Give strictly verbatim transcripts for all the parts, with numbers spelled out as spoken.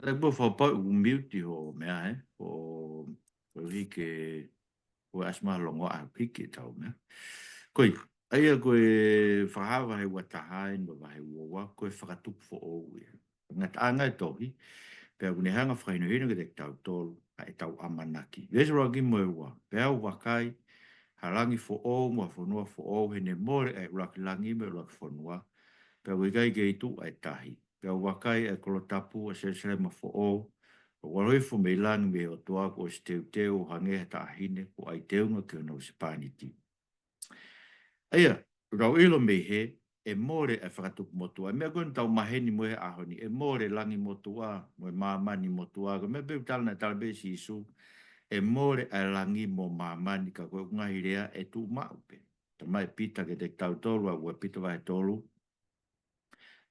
Tau pau fakapau ʻoku mute hoʻo meʻa, ē? Ko, koeʻuhi ke, ko e ʻasi mai ha longoaʻa hiki ʻetau meʻa. Ko ia, ʻa ia ko e Fakahā vahe ua taha eni mo e vahe ua ua, ko e fakatupu foʻou ia. Ngataʻanga e tohi, pea ʻoku ne hanga fakahinohino kiate kitautolu ʻa ʻetau ʻamanaki. Veesi ʻuluaki mo e ua, pea u vakai ha langi foʻou mo ha fonua foʻou, he ne mole ʻa e ʻuluaki langi mo e ʻuluaki fonua, pea ʻoku ʻikai ke tuʻu ʻa e tahi. Pea u vakai ʻa e kolo tapu, ʻa Selūsalema foʻou, ʻoku ʻalu hifo mei langi mei he ʻOtua, kuo ʻosi teuteu ʻo hangē ha taʻahine, kuo ʻai teunga ki hono husepāniti. ʻA ia, ʻoku tau ʻilo mei hē, ʻe mole ʻa e fakatupu motuʻa. Meʻa ko eni ʻoku tau maheni mo e ʻaho ni, ʻe mole langi motuʻa, mo e māmani motuʻa. Ko e meʻa pē ʻoku tala naʻe tala pē ʻe Sīsū, ʻe mole ʻa e langi mo māmani, ka ko e ngaahi lea ʻe tuʻu maʻu pē. Talamai ʻe Pita kiate kitautolu, ʻa ua Pita vahe tolu,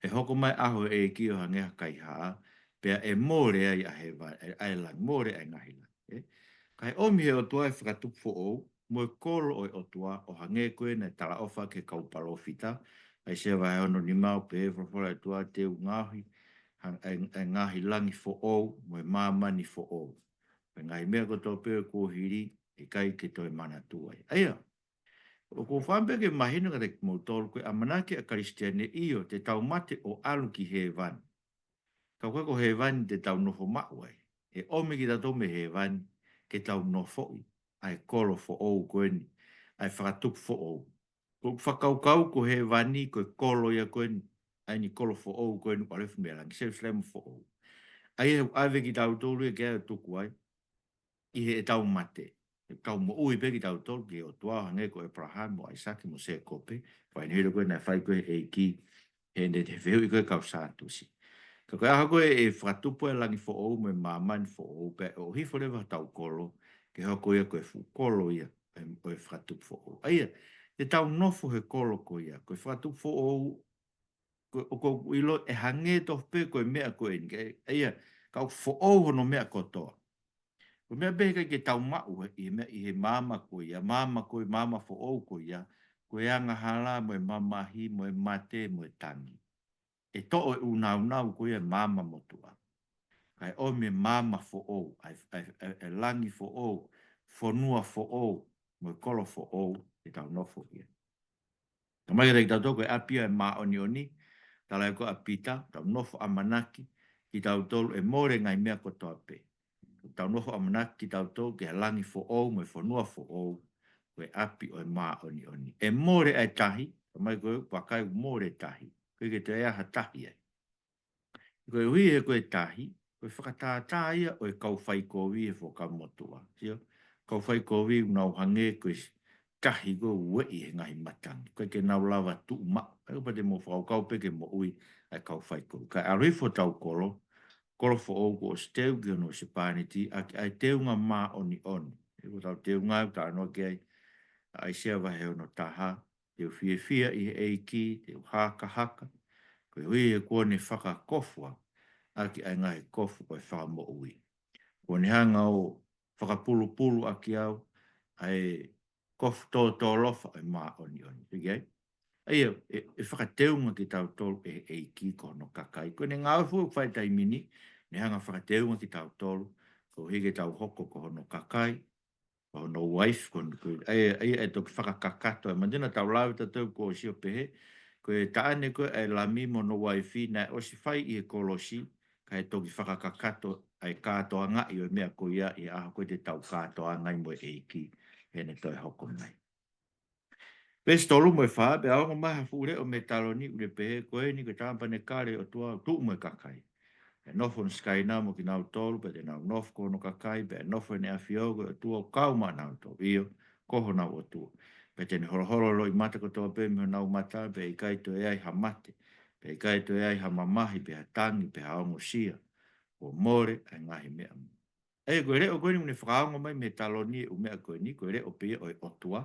ʻe hoko mai ʻa e ʻEiki ʻo hangē ha kaihaʻa, pea ʻe mole ai ʻa hēvani, ʻa e langi, mole ʻa e ngaahi langi, ē? Kae ʻomi ʻe he ʻOtua ʻa e fakatupu foʻou, mo e kolo ʻo e ʻOtua, ʻo hangē ko ia naʻe talaʻofa ki he kau palōfita, ʻAisea vahe ono nima, ʻo pehē ʻe he folofola ʻa e ʻOtua, te u ngaohi ha, ʻa e, ʻa e ngaahi langi foʻou, mo e māmani foʻou. Pea ngaahi meʻa kotoa pē ʻo e kuohili, ʻe ʻikai ke toe manatu ai. ʻA ia, ʻoku ou fakaʻamu pē ke mahino kiate kimoutolu, ko e ʻamanaki ʻa e Kalisitiane, ʻio, te tau mate ʻo ʻalu ki hēvani. Ka ʻoku ʻikai ko hēvani te tau nofo maʻu ai. ʻE ʻomi kitautolu mei hēvani ke tau nofoʻi ʻa e kolo foʻou ko eni, ʻa e fakatupu foʻou. Ko e fakakaukau ko hēvani ko e kolo ia ko eni, ʻa eni kolo foʻou ko eni, ʻalu hifo mei langi, Selūsalema foʻou. ʻA ia ʻoku ʻave kitautolu ia ki ai ʻo tuku ai ʻi heʻetau mate. Tau moʻui pē kitautolu ki he ʻOtua ʻo hangē ko ʻĒpalahame mo ʻAisake mo Sēkope. Fakahinohino ko ē naʻe fai ko ē ʻe he ʻEiki heʻene fehuʻi ko ē kau Sātusi. Ka ko e ʻaho ko ē ʻe fakatupu ʻa e langi foʻou mo e māmani foʻou pea ʻohifo leva hotau kolo ke hoko ia ko e fuʻu kolo ia ʻo e, ʻo e fakatupu foʻou. ʻA ia, te tau nofo he kolo ko ia, ko e fakatupu foʻou, ko, ʻoku ou ʻilo ʻe hangē tofu pē ko e meʻa ko eni, ka, ʻa ia, ka ʻoku foʻou hono meʻa kotoa. Ko e meʻa pē ʻikai ke tau maʻu ʻi he meʻa, ʻi he maama ko ia, maama ko e maama foʻou ko ia, ko e angahala mo e mamahi mo e mate mo e tangi. ʻE toʻo e ʻū nāunau ko ia e maama motuʻa. Kae ʻomi e maama foʻou, ʻa e, ʻa e, ʻa e, ʻa e langi foʻou, fonua foʻou, mo e kolo foʻou, ʻe tau nofo ia. Talamai kiate kitautolu ko e ʻapi ʻa e māʻoniʻoni, tala ē ko ē ʻa Pita, tau nofo ʻamanaki kitautolu ʻe mole ngaahi meʻa kotoa pē. Tau nofo ʻamanaki kitautolu ki ha langi foʻou mo e fonua foʻou, ko e ʻapi ʻo e māʻoniʻoni. ʻE mole ʻa e tahi, talamai ko ē, vakai ʻoku mole e tahi. ʻOku ʻikai ke toe ʻi ai ha tahi ai. Koeʻuhi he ko e tahi, ko e fakatātā ia ʻo e kau faikovi he Fuakava Motuʻa. Sio, kau faikovi ʻoku nau hangē ko e tahi ko ē ʻoku ueʻi he ngaahi matangi. ʻOku ʻikai ke nau lava tuʻu maʻu. ʻA ia ʻoku pau te mou fakakaukau pē ki he moʻui ʻa e kau faikovi. Kae ʻalu hifo hotau kolo, kolo foʻou kuo ʻosi teu ki hono husepāniti, ʻaki ʻa e teunga māʻoniʻoni. ʻA ia ko ʻetau teunga ʻoku talanoa ki ai ʻa ʻAisea vahe ono taha, te u fiefia ʻi he ʻEiki, te u hakahaka, koeʻuhi he kuo ne fakakofu au ʻaki ʻa e ngaahi kofu ʻo e fakamoʻui. Kuo ne hanga ʻo fakapulupulu ʻaki au ʻa e kofu tōtōlofa ʻo e māʻoniʻoni. Sio ki ai? ʻA ia, ʻe, ʻe fakateunga kitautolu ʻe he ʻEiki ko hono kakai. Ko ʻene ngāue foki ʻoku fai he taimi ni, ne hanga fakateunga kitautolu, koeʻuhi ke tau hoko ko hono kakai, ko hono uaifi, ko hono, ko e, ʻa ia, ʻa ia ʻe toki fakakakato. ʻE manatu naʻa tau lave tautolu kuo ʻosi ʻo pehē, ko e taʻane ko ē ʻa e Lami mo hono uaifi naʻe ʻosi fai ʻi he kolosi, kae toki fakakakato ʻa e kātoangaʻi ʻo e meʻa ko ia ʻi he ʻaho ko ē te tau kātoanga ai mo e ʻEiki, heʻene toe hoko mai. Veesi tolu mo e fā, pea ongo mai ha fuʻu leʻo mei he taloni ʻoku ne pehē, ko eni ko e tāpanekale ʻo e ʻOtua ʻoku tuʻu mo e kakai. ʻE nofo hono Sikaina mo kinautolu, pea te nau nofo ko hono kakai, pea ʻe nofo ʻene ʻAfio ko e ʻOtua ʻo kau maʻanautolu, ʻio, ko honau ʻOtua. Pea te ne holoholo e loʻimata kotoa pē mei honau mata, pea ʻe ʻikai toe ai ha mate, pea ʻe ʻikai toe ai ha mamahi, pe ha tangi, pe ha ongosia. Kuo mole ʻa e ngaahi meʻa motuʻa. ʻA ia ko e leʻo ko eni ʻoku ne fakaongo mai mei he taloni e ʻū meʻa ko eni, ko e leʻo pē ia ʻo e ʻOtua.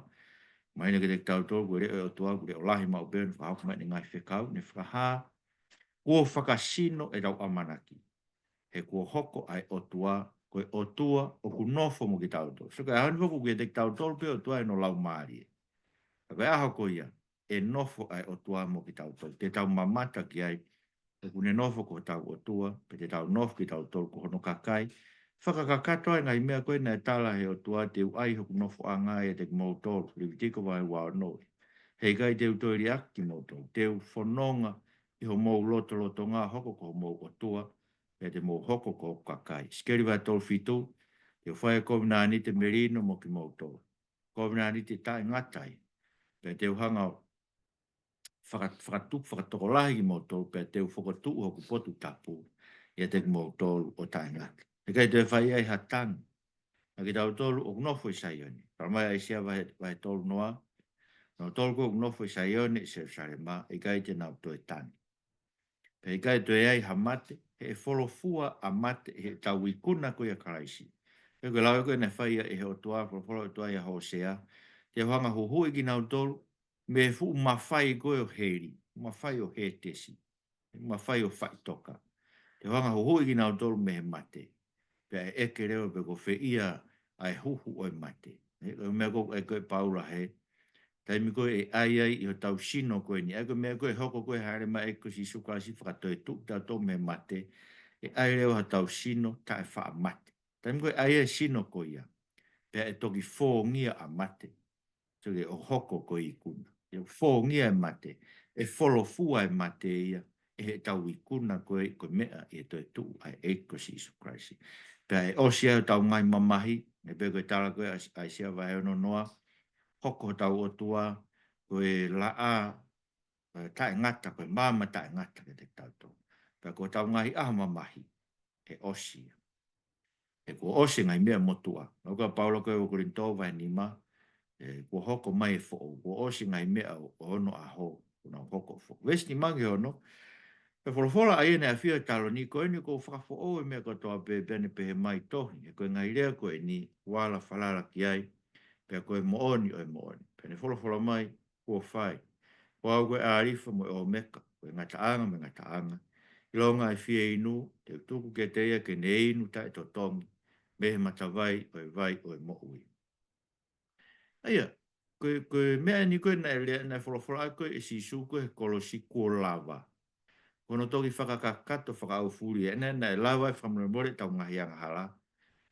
Mahino kiate kitautolu ko e leʻo ʻo e ʻOtua, ko e leʻo lahi maʻu pē ʻoku ne fakaongo mai ʻene ngaahi fekau, ne fakahā, kuo fakasino ʻetau ʻamanaki. He kuo hoko ʻa e ʻOtua, ko e ʻOtua ʻoku nofo mo kitautolu. Sio ki he ʻaho ni foki ʻoku ʻiate kitautolu pē ʻOtua ʻi hono Laumālie. Ka ko e ʻaho ko ia, ʻe nofo ʻa e ʻOtua mo kitautolu. Te tau mamata ki ai, ʻoku ne nofo ko hotau ʻOtua, pea te tau nofo kitautolu ko hono kakai. Fakakakato ʻa e ngaahi meʻa ko ē naʻe tala ʻe he ʻOtua te u ʻai hoku nofoʻanga ʻiate kimoutolu, Levitiko vahe ua ono. He ʻikai te u toe liʻaki kimoutolu, te u fononga ʻi homou lotolotonga, hoko ko homou ʻOtua, pea te mou hoko ko hoku kakai. ʻIsikeli vahe tolu fitu, te u fai ʻa e kovinānite melino mo kimoutolu, kovinānite taʻengata ia, pea te u hanga ʻo faka-, fakatupu fakatokolahi kimoutolu, pea te u fokotuʻu hoku potu tapu ʻiate kimoutolu ʻo taʻengata. ʻE ʻikai toe fai ai ha tangi. ʻA kitautolu ʻoku nofo ʻi Saione. Talamai ʻe ʻAisea vahe, vahe tolu noa, nautolu ko ē ʻoku nofo ʻi Saione ʻi Selusalema, ʻe ʻikai te nau toe tangi. Pea ʻe ʻikai toe ai ha mate, he ʻe folofua ʻa mate ʻi heʻetau ikuna ko ia ʻa Kalaisi. He ko e lau ko ē naʻe fai ʻe he ʻOtua, folofola ʻa e ʻOtua ʻia Hōsea, te u hanga ʻo huhuʻi kinautolu mei he fuʻu mafai ko ē ʻo heli, mafai ʻo Hētesi, mafai ʻo faʻitoka. Te u hanga ʻo huhuʻi kinautolu mei he mate. Pea ʻe ʻeke leva pe ko fē ia ʻa e huhu ʻo e mate. He ko e meʻa ko ē ʻoku ʻeke ʻe Paula he taimi ko ē ʻe ʻai ai ʻi hotau sino ko eni. ʻA ia ko e meʻa ko ē ʻe hoko ko ē hāʻele mai ʻa e ʻEiki ko Sīsū Kalaisi ʻo fakatoetuʻu kitautolu mei he mate, ʻe ʻai leva hotau sino taʻefaʻamate. Taimi ko ē ʻe ʻai ai e sino ko ia, pea ʻe toki fōngia ʻa mate. Sio ki he ʻo hoko ko e ikuna. ʻE fōngia e mate, ʻe folofua e mate ia ʻi heʻetau ikuna ko ē, ko e meʻa ʻi he toetuʻu ʻa e ʻEiki ko Sīsū Kalaisi. Pea ʻe ʻosi ai hotau ngaahi mamahi, ʻa ia pē ko e tala ko ē ʻa ʻAisea vahe ono noa, hoko hotau ʻOtua ko e laʻā, ē, taʻengata, ko e maama taʻengata kiate kitautolu. Pea ko hotau ngaahi ʻaho mamahi, ʻe ʻosi ia. He kuo ʻosi e ngaahi meʻa motuʻa. Naʻe lau ʻe Paula ko ē ʻi he Kolinitō vahe nima, ē, kuo hoko mai e foʻou, kuo ʻosi e ngaahi meʻa ʻo, ʻo onoʻaho, kuo nau hoko foʻou. Veesi nima ki he ono, pea folofola ʻa ia naʻe ʻafio ʻi he taloni, ko eni kuo u fakafoʻou e meʻa kotoa pē, pea ne pehē mai, tohi, he ko e ngaahi lea ko eni, kuo ala falala ki ai, pea ko e moʻoni ʻo e moʻoni. Pea ne folofola mai, kuo fai. Ko au ko e ʻAlifa mo e ʻOmeka, ko e ngataʻanga mo e ngataʻanga. ʻIlonga ʻe fie inu, te u tuku kiate ia ke ne inu taʻetotongi mei he matavai ʻo e vai ʻo e moʻui. ʻA ia, ko e, ko e meʻa eni ko ē naʻe lea, naʻe folofola ko ē ʻe Sīsū ko ē he kolosi kuo lava. Ko hono toki fakakakato fakaʻaufuli ē, naʻe, naʻe lava e fakamolemole ʻetau ngaahi angahala.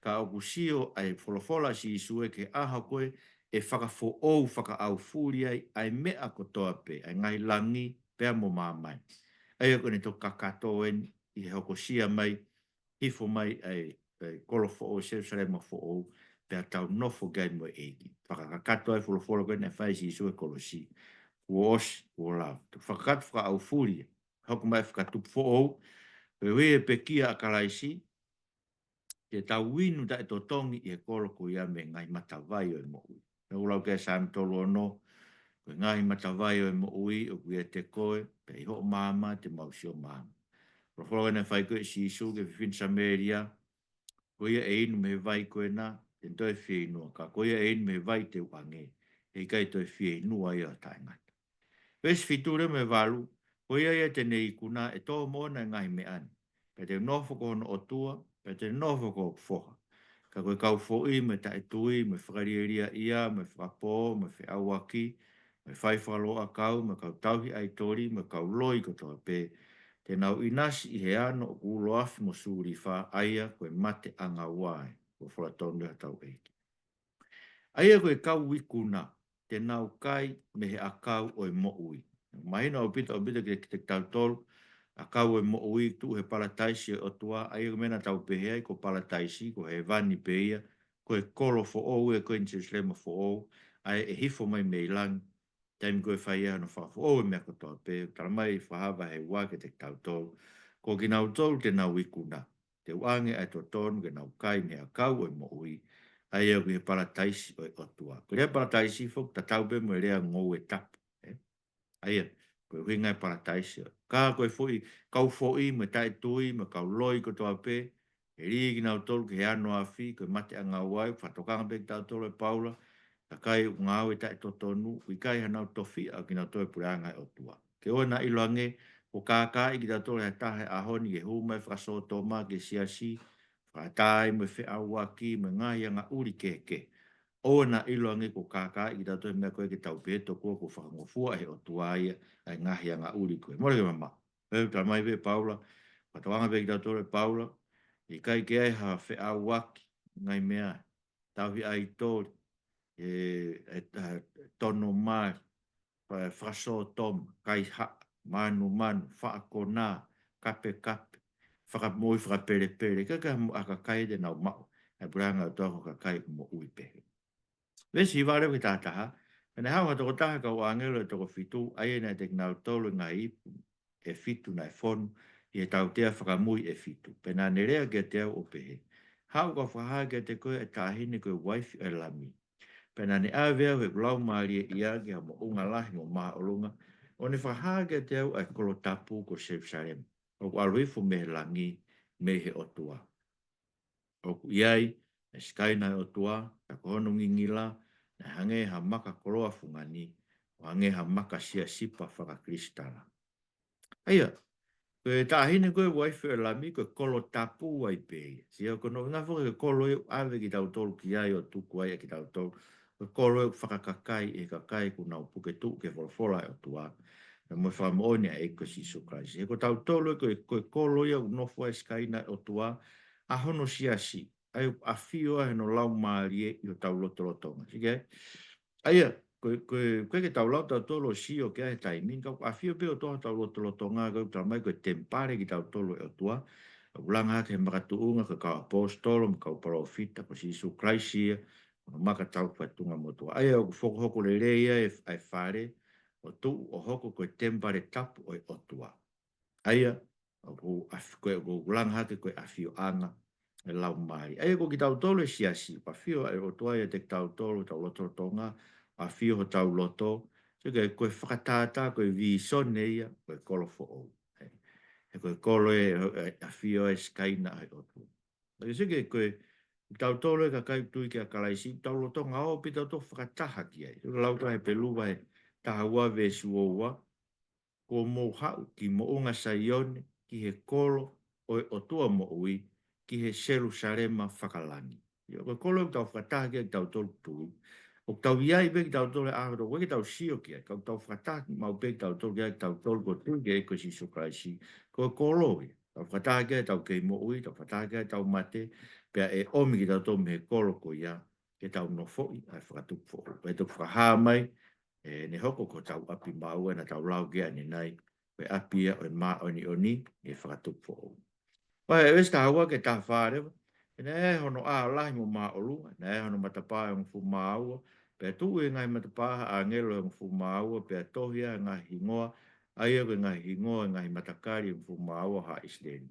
Ka ʻoku sio ʻa e folofola ʻa Sīsū ē ki he ʻaho ko ē ʻe fakafoʻou fakaʻaufuli ai ʻa e meʻa kotoa pē, ʻa e ngaahi langi pea mo māmani. ʻA ia ko ʻene toki kakato eni ʻi he hokosia mai, hifo mai ʻa e, ʻa e kolo foʻou, Selusalema foʻou, pea tau nofo ki ai mo e ʻEiki. Fakakakato ai e folofola ko ē naʻe fai ʻe Sīsū he kolosi. Kuo ʻosi, kuo lava. Fakakakato fakaʻaufuli, hoko mai fakatupu foʻou, pea ʻi he pekia ʻa Kalaisi, ke tau inu taʻetotongi ʻi he kolo ko ia mei he ngaahi matavai ʻo e moʻui. Naʻa ku lau ki ai Saame tolu ono, ko e ngaahi matavai ʻo e moʻui ʻoku ʻiate koe, pea ʻi hoʻo maama te mau sio maama. Folofola naʻe fai ko ē ʻe Sīsū ki he fefine Samēlia, ko ia ʻe inu mei he vai ko ena, te ne toe fieinua, ka ko ia ʻe inu mei he vai te u ʻange, ʻe ʻikai toe fieinua ia ʻo taʻengata. Veesi fitu leva mo e valu, ko ia ia te ne ikuna ʻe tō moʻona e ngaahi meʻa ni. Pea te u nofo ko hono ʻOtua, pea te ne nofo ko hoku foha. Ka ko e kau foʻi mo e taʻetui, mo e fakalielia ia, mo e fakapō, mo e feʻauaki, mo e fai fakaloʻakau, mo e kau tauhi ʻaitoli, mo e kau loi kotoa pē, te nau ʻinasi ʻi he ano ʻoku ulo afi mo sulifa, ʻa ia ko e mate ʻangaua ē, ko e folofola tonu ē ʻa hotau ʻEiki. ʻA ia ko e kau ikuna, te nau kai mei he ʻakau ʻo e moʻui. Mahino ʻaupito, ʻaupito kiate, kiate kitautolu, ʻakau ʻo e moʻui tuʻu he palataisi ʻo e ʻOtua, ʻa ia ko e meʻa naʻa tau pehē ai ko palataisi, ko hēvani pē ia, ko e kolo foʻou ē, ko e Selusalema foʻou, ʻa ia ʻe hifo mai mei langi, taimi ko ē ʻe fai ai hono fakafoʻou e meʻa kotoa pē, talamai ʻe Fakahā vahe ua kiate kitautolu, ko kinautolu te nau ikuna, te u ʻange ʻa e totonu ke nau kai mei he ʻakau ʻo e moʻui, ʻa ia ʻoku ʻi he palataisi ʻo e ʻOtua. Ko e lea palataisi foki tatau pē mo e lea ngoue tapu, ē? ʻA ia, ko e ʻuhinga e palataisi ē. Ka ko e foʻi, kau foʻi mo e taʻetui, mo e kau loi kotoa pē, ʻe lī kinautolu ki he ano afi, ko e mate ʻangaua ē, fakatokanga pē kitautolu ʻe Paula, kakai ʻoku ngāue taʻetotonu, ʻoku ʻikai hanau tofiʻa ʻo kinautolu he puleʻanga ʻo e ʻOtua. Ke ʻoua naʻa ʻiloange, kuo kākaaʻi kitautolu ʻe ha taha he ʻaho ni ke hū mai fakasōtoma ki he siasi, fakaʻatā ai mo e feʻauaki, mo e ngaahi angaʻuli kehekehe. ʻOua naʻa ʻiloange kuo kākaaʻi kitautolu he meʻa ko ē ke tau pehē tokua kuo fakangofua ʻe he ʻOtua ia ʻa e ngaahi angaʻuli ko ē. Mole ke mamaʻo. Pea talamai pē ʻe Paula, fakatauange pē kitautolu ʻe Paula, ʻikai ke ʻi ai ha feʻauaki, ngaahi meʻa, tauhi ʻaitoli, ʻe, ʻe, ʻe, tono mali, fa-, fakasōtoma, kaihaʻa, manumanu, faʻa konā, kapekape, fakamoʻui fakapelepele, ʻikai ke ʻi ai ha kakai te nau maʻu ʻa e puleʻanga ʻo e ʻOtua ko e kakai moʻui pehē. Veesi hiva leva ki he taha taha, pea naʻe haʻu ha tokotaha ʻo e kau ʻāngelo ʻe toko fitu, ʻa ia naʻe ʻiate kinautolu e ngaahi ipu ʻe fitu naʻe fonu ʻi he tautea fakamui ʻe fitu. Pea naʻa ne lea kiate au ʻo pehē, Haʻu, kau fakahā kiate koe ʻa e taʻahine ko e uaifi ʻo e Lami. Pea naʻa ne ʻave au ʻe heʻeku laumālie ia ki ha moʻunga lahi mo māʻolunga, ʻo ne fakahā kiate au ʻa e kolo tapu ko Selusalema, ʻoku ʻalu hifo mei he langi, mei he ʻOtua, ʻoku ʻi ai ʻa e Sikaina ʻo e ʻOtua, pea ko hono ngingila naʻe hangē ha maka koloa fungani, ʻo hangē ha maka siasipa fakakilisi tala. ʻA ia, ko e taʻahine ko e uaifi ʻo e Lami, ko e kolo tapu ai pē ia. Sio, ko hono ʻuhinga foki ko e kolo ia ʻoku ʻave kitautolu ki ai ʻo tuku ai ʻa kitautolu. Ko e kolo ia ʻoku fakakakai ʻe he kakai kuo nau puke tuʻu ki he folofola ʻa e ʻOtua, pea mo e fakamoʻoni ʻa e ʻEiki ko Sīsū Kalaisi. He ko tautolu ia ko e, ko e kolo ia ʻoku nofo ai e Sikaina ʻo e ʻOtua, ʻa hono siasi, ʻa ia ʻoku ʻafio ai hono laumālie ʻi hotau lotolotonga. Sio ki ai? ʻA ia, ko e, ko e, ko e ke tau lau tautolu ʻo sio ki ai he taimi ni, ka ʻoku ʻafio pē ʻOtua ʻi hotau lotolotonga, ko e talamai ko e temipale kitautolu ʻo e ʻOtua, ʻoku langa hake he makatuʻunga ko e kau ʻaposetolo mo e kau palōfita, ko Sīsū Kalaisi ia, ko hono maka tauhi fakaetuongomotuʻa. ʻA ia, ʻoku fokohoko lelei ai ʻa e, ʻa e fale, ʻo tuʻu ʻo hoko ko e temipale tapu ʻo e ʻOtua. ʻA ia, ʻoku ʻaf-, ko e, ʻoku langa hake ko e ʻafioʻanga ʻo e laumālie. ʻA ia ko kitautolu e siasi, ʻoku ʻafio ʻa e ʻOtua ʻiate kitautolu, hotau lotolotonga, ʻafio hotau loto. Sio ki ai, ko e fakatātā, ko e vīsone ia ʻo e kolo foʻou. He, he ko e kolo ē, ē, ʻafio ai e Sikaina ʻo e ʻOtua. ʻA ia sio ki ai, ko e, tautolu e kakai tui kia Kalaisi, tau lolotonga ō pē tautolu ʻo fakataha ki ai. Sio ki he lau ʻa Hepelū vahe taha ua veesi ua ua, Kuo mou haʻu ki Moʻunga Saione, ki he kolo ʻo e ʻOtua moʻui, ki he Selusalema fakalangi. ʻIo, ko e kolo ʻoku tau fakataha ki ai kitautolu tui. ʻOku tau ʻi ai pē kitautolu he ʻaho kotoa, ʻoku ʻikai ke tau sio ki ai, ka ʻoku tau fakataha maʻu pē kitautolu ki ai kitautolu kuo tui ki he ʻEiki ko Sīsū Kalaisi. Ko e kolo ia. Tau fakataha ki ai ʻetau kei moʻui, tau fakataha ki ai ʻetau mate, pea ʻe ʻomi kitautolu mei he kolo ko ia, ke tau nofoʻi ʻa e fakatupu foʻou. Pea toki fakahā mai, ʻe, ne hoko ko hotau ʻapi maʻu ē naʻa tau lau ki ai ʻanenai, ko e ʻapi ia ʻo e māʻoniʻoni ʻi he fakatupu foʻou. Pea ʻi he veesi taha ua ki he taha fā leva, pea naʻe ʻi ai hono ʻā lahi mo māʻolunga, naʻe ʻi ai hono matapā ʻe hongofulu mā ua, pea tuʻu ʻi he ngaahi matapā ha ʻāngelo ʻe hongofulu mā ua, pea tohi ʻa e ngaahi hingoa, ʻa ia ko e ngaahi hingoa ʻo e ngaahi matakali ʻe hongofulu mā ua ʻo haʻa ʻIsileli.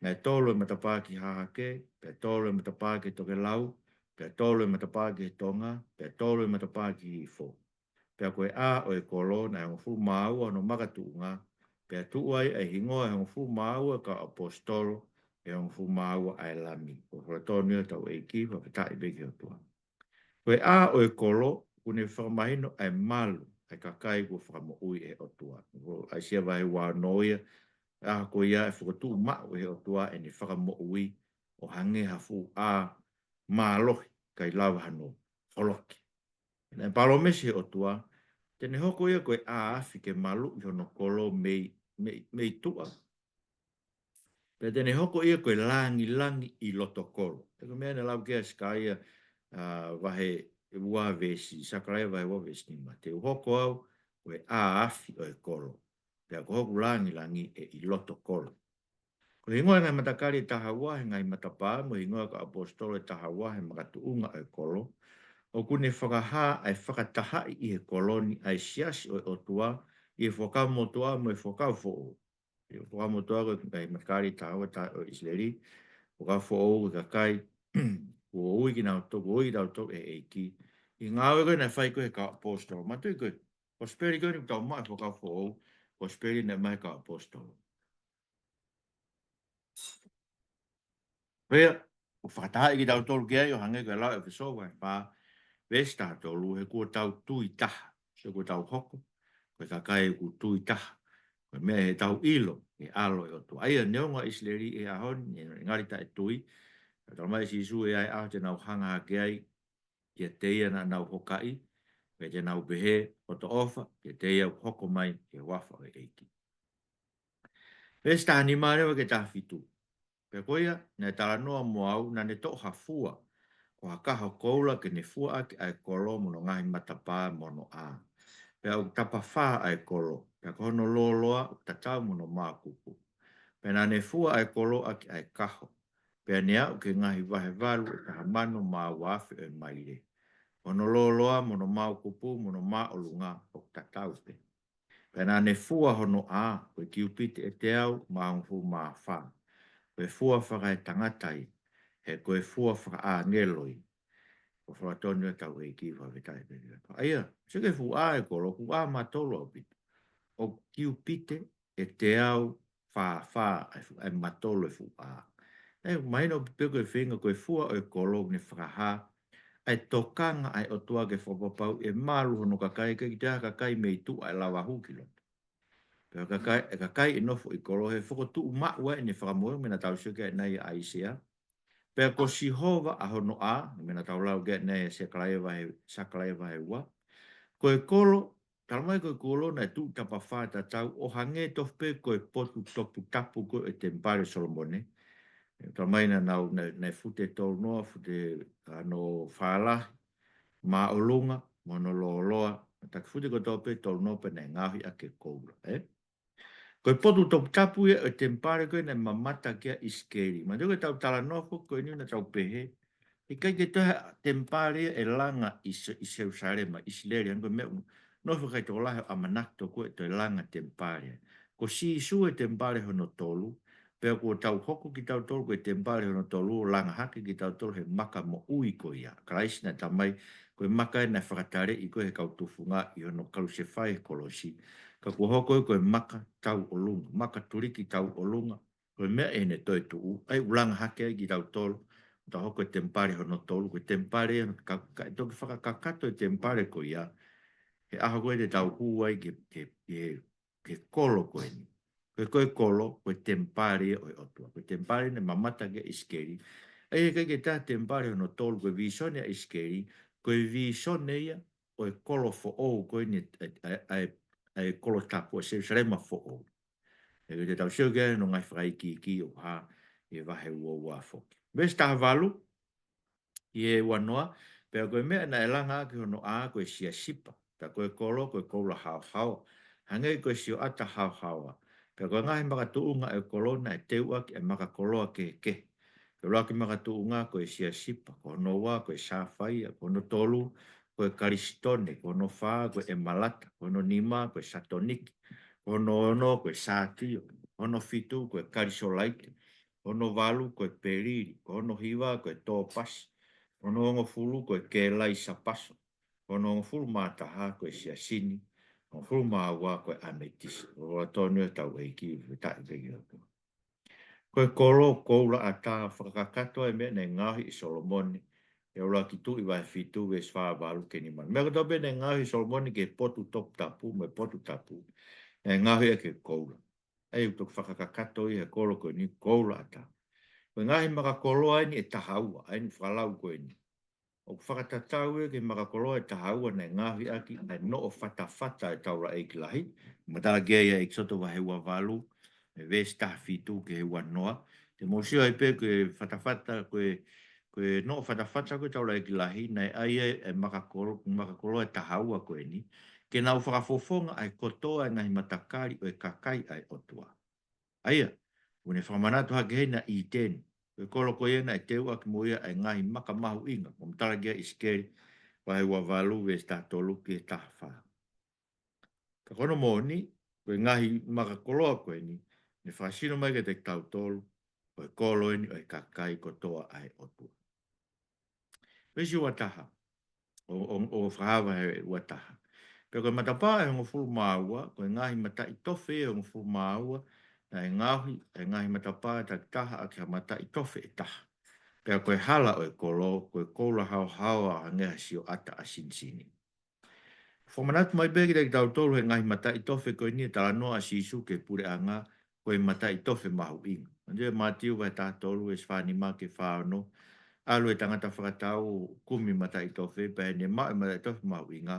Naʻe tolo e matapā ki hahake, pea tolo e matapā ki tokelau, pea tolo e matapā ki he tonga, pea tolo e matapā ki hihifo. Pea ko e ʻā ʻo e kolo naʻe hongofulu mā ua hono makatuʻunga, pea tuʻu ai ʻa e hingoa ʻe hongofulu mā ua ʻo e kau ʻaposetolo, ʻe hongofulu mā ua ʻa e Lami. Ko e fakalotonu ia hotau ʻEiki, fakafetaʻi pē ki he ʻOtua. Ko e ʻā ʻo e kolo, ʻoku ne fakamahino ʻa e malu ʻa e kakai kuo fakamoʻui ʻe he ʻOtua. Ko ʻAisea vahe ua ono ia, ʻa ko ia ʻe fokotuʻu maʻu ʻe he ʻOtua ʻene fakamoʻui ʻo hangē ha fuʻu ʻā mālohi ʻikai lava hano holoki. Naʻe palōmesi ʻe he ʻOtua, te ne hoko ia ko e ʻā afi ke maluʻi hono kolo mei, mei, mei tuʻa. Pea te ne hoko ia ko e langilangi ʻi loto kolo. He ko e meʻa naʻe lau ki ai ʻa Sakaia, ʻa, vahe ua veesi, Sakaia vahe ua veesi nima. Te u hoko au ko e ʻā afi ʻo e kolo. Pea ko hoku langilangi ʻe ʻi loto kolo. Ko e hingoa ʻo e ngaahi matakali ʻe taha ua he ngaahi matapā, mo e hingoa ʻo e kau ʻaposetolo ʻe taha ua he makatuʻunga ʻo e kolo, ʻoku ne fakahā ʻa e fakatahaʻi ʻi he kolo ni ʻa e siasi ʻo e ʻOtua, ʻi he Fuakava Motuʻa mo e Fuakava Foʻou. ʻI he Fuakava Motuʻa ko e ngaahi matakali ʻe taha ua ʻo ʻIsileli, Fuakava Foʻou ko e kakai kuo ui kinautolu, kuo ui kitautolu ʻe he ʻEiki. ʻI he ngāue ko ē naʻe fai ko ē ʻe he kau ʻaposetolo. Manatuʻi ko e kosipeli ko eni ʻoku tau maʻu he Fuakava Foʻou, kosipeli naʻe maʻu ʻe he kau ʻaposetolo. Pea, ʻoku fakatahaʻi kitautolu ki ai ʻo hangē ko e lau ʻe ʻEfesō vahe fā, veesi taha tolu, he kuo tau tui taha. Sio, kuo tau hoko ko e kakai ʻoku tui taha. Ko e meʻa ʻi heʻetau ʻilo ʻa e ʻAlo ʻo e ʻOtua. ʻA ia neongo ʻa ʻIsileli he ʻaho ni ʻoku ngali taʻetui, ka talamai ʻe Sīsū ʻe ʻi ai e ʻaho te nau hanga hake ai kiate ia naʻa nau hokaʻi, pea te nau pehē, Ko hoto ʻofa kiate ia ʻoku hoko mai ʻi he huafa ʻo e ʻEiki. Veesi taha nima leva ki he taha fitu. Pea ko ia, naʻe talanoa mo au, naʻa ne toʻo ha fua, ko ha kaho koula ke ne fua ʻaki ʻa e kolo mo hono ngaahi matapā mo hono ʻā. Pea ʻoku tapafā ʻa e kolo, pea ko hono lōloa ʻoku tatau mo hono mākupu. Pea naʻa ne fua ʻa e kolo ʻaki ʻa e kaho. Pea ne aʻu ki he ngaahi vahe valu ʻe taha mano mā ua afe ʻo e maile. Hono lōloa mo hono mākupu mo hono māʻolunga ʻoku tatau pē. Pea naʻa ne fua hono ʻā, ko e kiupite ʻe teau mā hongofulu mā fā. Ko e fua fakaetangata ia, he ko e fua fakaʻāngelo ia. Ko e fua tonu ia ʻa hotau ʻEiki, fakafetaʻi pē ki he ʻOtua. ʻA ia, sio ki he fuʻu ʻā ʻo e kolo, fuʻu ʻā matolu ʻaupito. ʻOku kiupite ʻe teau fā fā ʻa e fu-, ʻa e matolu ʻo e fuʻu ʻā. ʻE, mahino pē ko e feinga ko e fua ʻo e kolo ʻoku ne fakahā ʻa e tokanga ʻa e ʻOtua ke fakapapauʻi ʻe malu hono kakai, ʻikai ke toe ʻi ai ha kakai mei tuʻa ʻe lava hū ki loto. Pea kakai, ʻe kakai ʻe nofo ʻi kolo, he fokotuʻu maʻu ai ʻene fakamoʻoni, meʻa naʻa tau sio ki ai ʻanenai ʻia ʻAisea. Pea ko Sihova ʻa hono ʻā, meʻa naʻa tau lau ki ai ʻanenai ʻia Sakalaia vahe, Sakalaia vahe ua. Ko e kolo, talamai ko e kolo naʻe tuʻu tapafā tatau, ʻo hangē tofu pē ko e potu toputapu ko ē ʻo e temipale ʻo Solomone. Talamai naʻa nau, naʻe, naʻe fute tolunoa, fute ʻa hono fālahi, māʻolunga, mo hono lōloa, taki fute kotoa pē tolunoa pea naʻe ngaohi ʻaki e koula, ē? Ko e potu toputapu ia ʻo e temipale ko ē naʻe mamata ki ai ʻa ʻIsikeli. Manatuʻi ko ʻetau talanoa foki ko eni naʻa tau pehē, ʻikai ke toe ʻi ai ha temipale ia ʻe langa ʻi Se-, ʻi Selusalema, ʻIsileli, hangē ko e meʻa ʻoku nofo ki ai e tokolahi ʻo ʻamanaki tokua ʻe toe langa temipale. Ko Sīsū e temipale hono tolu, pea kuo tau hoko kitautolu ko e temipale hono tolu, ʻo langa hake kitautolu he maka moʻui ko ia. Kalaisi naʻe talamai, ko e maka ē naʻe fakataleʻi ko ē he kau tufunga ʻi hono kalusefai he kolosi. Ka kuo hoko ia ko e maka tauʻolunga, maka tuliki tauʻolunga, ko e meʻa ʻi heʻene toetuʻu, ʻa ia ʻoku langa hake ai kitautolu, ʻo tau hoko ko e temipale hono tolu, ko e temipale ia, ka, ka ʻe toki fakakakato e temipale ko ia, he ʻaho ko ē te tau hū ai ki he, ki he, ki he, ki he kolo ko eni. Ko e, ko e kolo, ko e temipale ia ʻo e ʻOtua. Ko e temipale naʻe mamata ki ai ʻa ʻIsikeli. ʻA ia ʻikai ke toe ʻi ai ha temipale hono tolu, ko e vīsone ʻa ʻIsikeli, ko e vīsone ia ʻo e kolo foʻou ko eni, ʻa e, ʻa e, ʻa e, ʻa e kolo tapu, ʻa Selusalema foʻou. ʻE, te tau sio ki ai hono ngaahi fakaikiiki ʻoku hā ʻi he vahe ua ua foki. Veesi taha valu, ʻi he ua noa, pea ko e meʻa naʻe langa ʻaki hono ʻā ko e siasipa, pea ko e kolo ko e koula haohaoa, hangē ko e sioʻata haohaoa. Pea ko e ngaahi makatuʻunga ʻo e kolo naʻe teu ʻaki ʻa e maka koloa kehekehe. Ko e ʻuluaki makatuʻunga ko e siasipa, ko hono ua ko e sāfaia, ko hono tolu ko e kalisitone, ko hono fā ko e ʻemalata, ko hono nima ko e satoniki, ko hono ono ko e sātio, ko hono fitu ko e kalisolaite, ko hono valu ko e pelili, ko hono hiva ko e tōpasi, ko hono hongofulu ko e kelaisapaso, ko hono hongofulu mā taha ko e siasini, hongofulu mā ua ko e ʻametisi. ʻOku tonu ia ʻa hotau ʻEiki, fakafetaʻi pē ki he ʻOtua. Ko e kolo, koula ʻatā, fakakakato ʻa e meʻa naʻe ngaohi ʻe Solomone, ʻi he ʻUluaki Tuʻi vahe fitu, veesi fā valu ki he nima. Meʻa kotoa pē naʻe ngaohi ʻe Solomone ki he potu toputapu, mo e potu tapu, naʻe ngaohi ʻaki e koula. ʻA ia ʻoku toki fakakakato ia he kolo ko eni, koula ʻatā. Ko e ngaahi maka koloa eni ʻe taha ua, ʻa eni fakalau ko eni. ʻOku fakatatau ia ki he maka koloa ʻe taha ua naʻe ngaohi ʻaki ʻa e noʻo fatafata ʻo e taulaʻeiki lahi. Matala ki ai ʻa ʻEkisoto vahe ua valu, ʻe veesi taha fitu ki he ua noa. Te mou sio ai pē ko e fatafata, ko e, ko e noʻo fatafata ko ē ʻo e taulaʻeiki lahi, naʻe ʻai ai ʻa e maka kolo-, maka koloa ʻe taha ua ko eni, ke nau fakafofonga ʻa e kotoa ʻa e ngaahi matakali ʻo e kakai ʻa e ʻOtua. ʻA ia, ʻoku ne fakamanatu hake heni ʻa ʻĪteni, ko e kolo ko ia naʻe teu ʻaki mo ia ʻa e ngaahi maka mahuʻinga, ʻoku matala ki ai ʻa ʻIsikeli vahe ua valu, veesi taha tolu ki he taha fā. Ka ko hono moʻoni, ko e ngaahi maka koloa ko eni, ne fakasino mai kiate kitautolu, ko e kolo eni ʻo e kakai kotoa ʻa e ʻOtua. Veesi ua taha, ʻo, ʻo, ʻo Fakahā vahe ua taha. Pea ko e matapā ʻe hongofulu mā ua, ko e ngaahi mataʻitofe ʻe hongofulu mā ua, naʻe ngaohi ʻa e ngaahi matapā takitaha ʻaki ha mataʻitofe ʻe taha. Pea ko e hala ʻo e kolo, ko e koula haohaoa ʻo hangē ha sioʻata ʻasinisini. Fakamanatu mai pē kiate kitautolu he ngaahi mataʻitofe ko eni ʻe talanoa ʻa Sīsū ki he puleʻanga, ko e mataʻitofe mahuʻinga. Manatuʻi ʻa Mātiu vahe taha tolu, veesi fā nima ki he fā ono, ʻalu e tangata fakatau ʻo kumi mataʻitofe, pea ʻi heʻene maʻu e mataʻitofe mahuʻinga,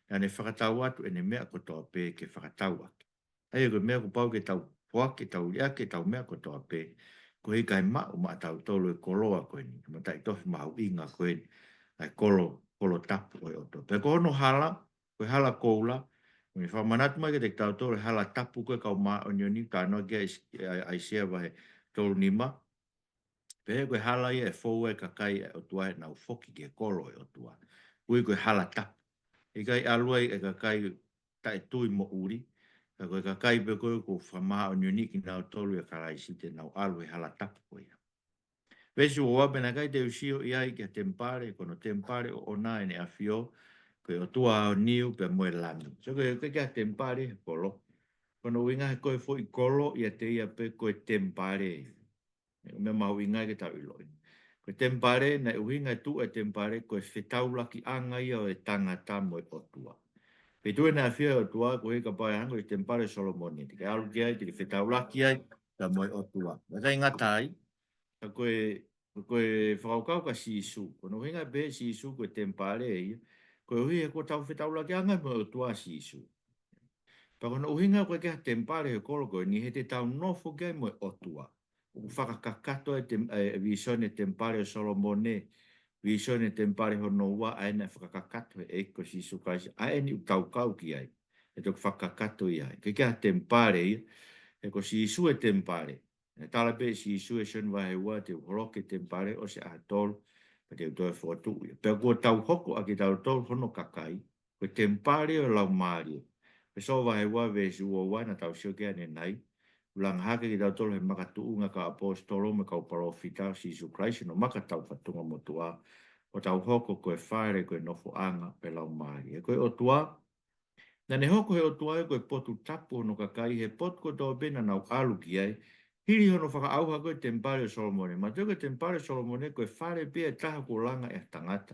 naʻa ne fakatau atu ʻene meʻa kotoa pē ke fakatau ʻaki. ʻA ia ko e meʻa kuo pau ke tau foaki ʻetau liʻaki ʻetau meʻa kotoa pē, koeʻuhi kae maʻu maʻatautolu e koloa ko eni, ʻa e mataʻitofe mahuʻinga ko eni, ʻa e kolo, kolo tapu ʻo e ʻOtua. Pea ko hono hala, ko e hala koula, ʻoku ne fakamanatu mai kiate kitautolu e hala tapu ko ē, kau māʻoniʻoni, talanoa ki ai ʻa ʻAisea vahe tolu nima, pehē ko e hala ia ʻe fou ai e kakai ʻa e ʻOtua heʻenau foki ki he kolo ʻo e ʻOtua. Ui ko e hala tapu. ʻIkai ʻalu ai e kakai taʻetui moʻuli, ka ko e kakai pē ko ē kuo fakamāʻoniʻoniʻi kinautolu ʻia Kalaisi te nau ʻalu he hala tapu ko ia. Veesi ua ua, pea naʻe ʻikai te u sio ʻi ai ki ha temipale, ko hono temipale ʻoʻona ʻEne ʻAfio, ko e ʻOtua ʻaoniu pea mo e Lami. So ko e, ko e ʻikai ha temipale he kolo. Ko hono ʻuhinga he ko e foʻi kolo ʻiate ia pē ko e temipale. Meʻa mahuʻinga ke tau ʻiloʻi. Ko e temipale, naʻe ʻuhinga e tuʻu e temipale ko e fetaulakiʻanga ia ʻo e tangata mo e ʻOtua. Pea tuʻu ʻEne ʻAfio e ʻOtua, koeʻuhi kapau ʻe hanga ʻo ʻi he temipale ʻo Solomone, te ke ʻalu ki ai, te ke fetaulaki ai, pea mo e ʻOtua. ʻIkai ngata ai, ka ko e, ko e fakakaukau kia Sīsū. Ko hono ʻuhinga pē Sīsū ko e temipale ia, koeʻuhi he kuo tau fetaulakiʻanga mo e ʻOtua ʻa Sīsū. Pea ko hono ʻuhinga ko e ʻikai ha temipale he kolo ko eni he te tau nofo ki ai mo e ʻOtua. ʻOku fakakakato e tem-, e vīsone temipale ʻo Solomone, vīsone temipale hono ua, ʻa ē naʻe fakakakato he ʻEiki ko Sīsū Kalaisi, ʻa eni ʻoku tau kau ki ai. He toki fakakakato ia. ʻIkai ha temipale ia, he ko Sīsū e temipale. Naʻe tala pē ʻe Sīsū ʻi Sione vahe ua, te u holoki e temipale ʻosi e ʻaho tolu, pea te u toe fokotuʻu ia. Pea kuo tau hoko ʻa kitautolu hono kakai, ko e temipale ʻo e Laumālie. ʻEfesō vahe ua veesi ua ua naʻa tau sio ki ai ʻanenai, ʻoku langa hake kitautolu he makatuʻunga ʻa e kau ʻaposetolo mo e kau palōfita ʻo Sīsū Kalaisi, hono maka taufatungamotuʻa, ʻo tau hoko ko e fale, ko e nofoʻanga ʻo e Laumālie. Ko e ʻOtua, naʻa ne hoko he ʻOtua ia ko e potu tapu hono kakai, he potu kotoa pē naʻa nau ʻalu ki ai, hili hono fakaʻauha ko ē temipale ʻo Solomone. Manatuʻi ko e temipale ʻo Solomone ko e fale pē ia ʻe taha kuo langa ʻe ha tangata,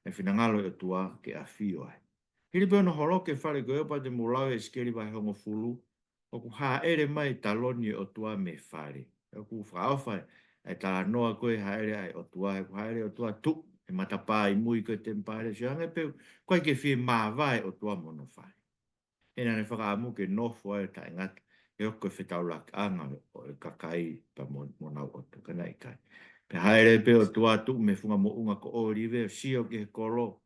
ʻa e finangalo ʻo e ʻOtua ke ʻafio ai. Hili pē hono holoki e fale ko ē, pea te mou lau ʻEsikeli vahe hongofulu, ʻoku hāʻele mai e taloni ʻo e ʻOtua mei he fale. ʻOku fakaʻofa e talanoa ko ē hāʻele ʻa e ʻOtua, he ʻoku hāʻele e ʻOtua tuʻu he matapā ʻi mui ko ē temipale, sio ange pē, ʻoku ʻikai ke fie māvae e ʻOtua mo hono fale. He naʻa ne fakaʻamu ke nofo ai ʻo taʻengata, he ʻoku ko e fetaulakiʻanga ʻo e kakai pea mo, mo honau ʻOtua, ka naʻe ʻikai. Pea hāʻele pē ʻOtua tuʻu mei he funga moʻunga ko ʻŌlive ʻo sio ki he kolo.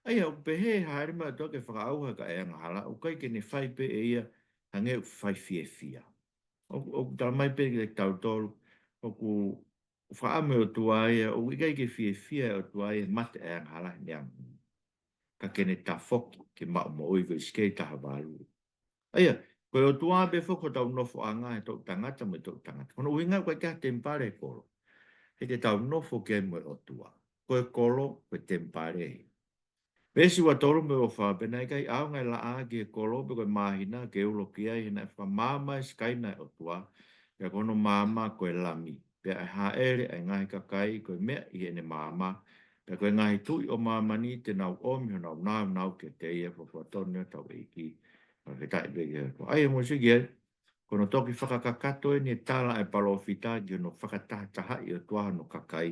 ʻA ia, ʻoku pehē hāʻele mai e ʻOtua ke fakaʻauha e kakai angahala, ʻoku ʻikai ke ne fai pē ʻe ia hangē ʻoku fai fiefia. ʻOku, ʻoku tala mai pē kiate kitautolu, ʻoku fakaʻamu e ʻOtua ia, ʻoku ʻikai ke fiefia e ʻOtua ia he mate ʻa e angahala heʻene anga. Ka ke ne tafoki ke maʻu moʻui, ko ʻEsikeli taha valu. ʻA ia, ko e ʻOtua pē foki hotau nofoʻanga, he toʻutangata mo e toʻutangata. Ko hono ʻuhinga ʻoku ʻikai ha temipale he kolo. He te tau nofo ki ai mo e ʻOtua. Ko e kolo, ko e temipale ia. Veesi ua tolu mo e ua fā, pea naʻe ʻikai ʻaonga e laʻā ki he kolo pe ko e māhina ke ulo ki ai, he naʻe fakamaama e Sikaina ʻo e ʻOtua, pea ko hono maama ko e Lami. Pea ʻe hāʻele ʻa e ngaahi kakai ko e meʻa ʻi heʻene maama, pea ko e ngaahi tuʻi ʻo māmani te nau ʻomi honau nāunau kiate ia. Fakatonu ʻetau ʻEiki, fakafetaʻi pē ki he ʻOtua. ʻA ia, mou sio ki ai, ko hono toki fakakakato eni e tala ʻa e palōfita ki hono fakatahatahaʻi ʻe he ʻOtua hono kakai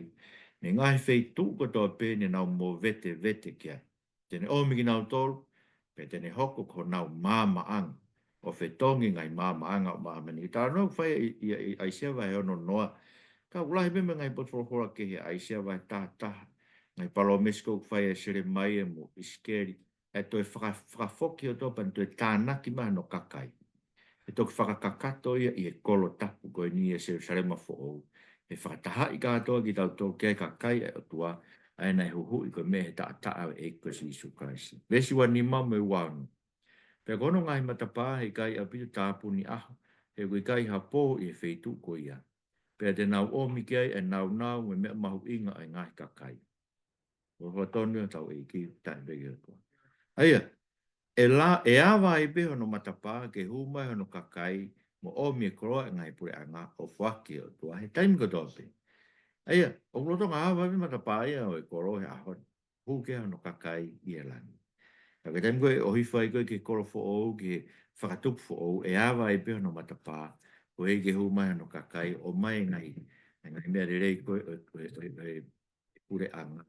mei he ngaahi feituʻu kotoa pē ne nau movetevete ki ai. Te ne ʻomi kinautolu, pea te ne hoko ko honau maamaʻanga, ʻo fetongi e ngaahi maamaʻanga ʻo māmani. Talanoa ʻoku fai ʻi, ʻi, ʻi ʻAisea vahe ono noa. Ka ʻoku lahi pē mo e ngaahi potu folofola kehe ʻi ʻAisea vahe taha taha. Ngaahi palōmesi ko ē ʻoku fai ʻe Selemaia mo ʻIsikeli. ʻE toe faka-, fakafoki ʻOtua pea ne toe tānaki mai hono kakai. ʻE toki fakakakato ia ʻi he kolo tapu ko eni ʻa Selusalema foʻou. ʻE fakatahaʻi kātoa kitautolu ki he kakai ʻa e ʻOtua, ʻa ia naʻe huhuʻi ko e meʻa he taʻataʻa ʻo e ʻEiki ko Sīsū Kalaisi. Veesi ua nima mo e ua ono. Pea ko hono ngaahi matapā he ʻikai ʻaupito tāpuni ʻaho, he ʻoku ʻikai ha pō ʻi he feituʻu ko ia. Pea te nau ʻomi ki ai e nāunau mo e meʻa mahuʻinga ʻo e ngaahi kakai. Ko e fakatonu ʻetau ʻEiki, fakafetaʻi pē ki he ʻOtua. ʻA ia, ʻe la-, ʻe ava ai pē hono matapā ke hū mai hono kakai mo ʻomi e koloa ʻa e ngaahi puleʻanga ʻo foaki ki he ʻOtua he taimi kotoa pē. ʻA ia, ʻoku lolotonga ava pē matapā ia ʻo e kolo he ʻaho ni. Hū ki ai hono kakai ʻi he langi. Ka ko e taimi ko ē ʻoku hifo ai ko ē ki he kolo foʻou, ki he fakatupu foʻou, ʻe ava ai pē hono matapā, koeʻuhi ke hū mai hono kakai, ʻomai e ngaahi, e ngaahi meʻa lelei ko ē ʻo, ʻo, ʻo, ʻo e puleʻanga,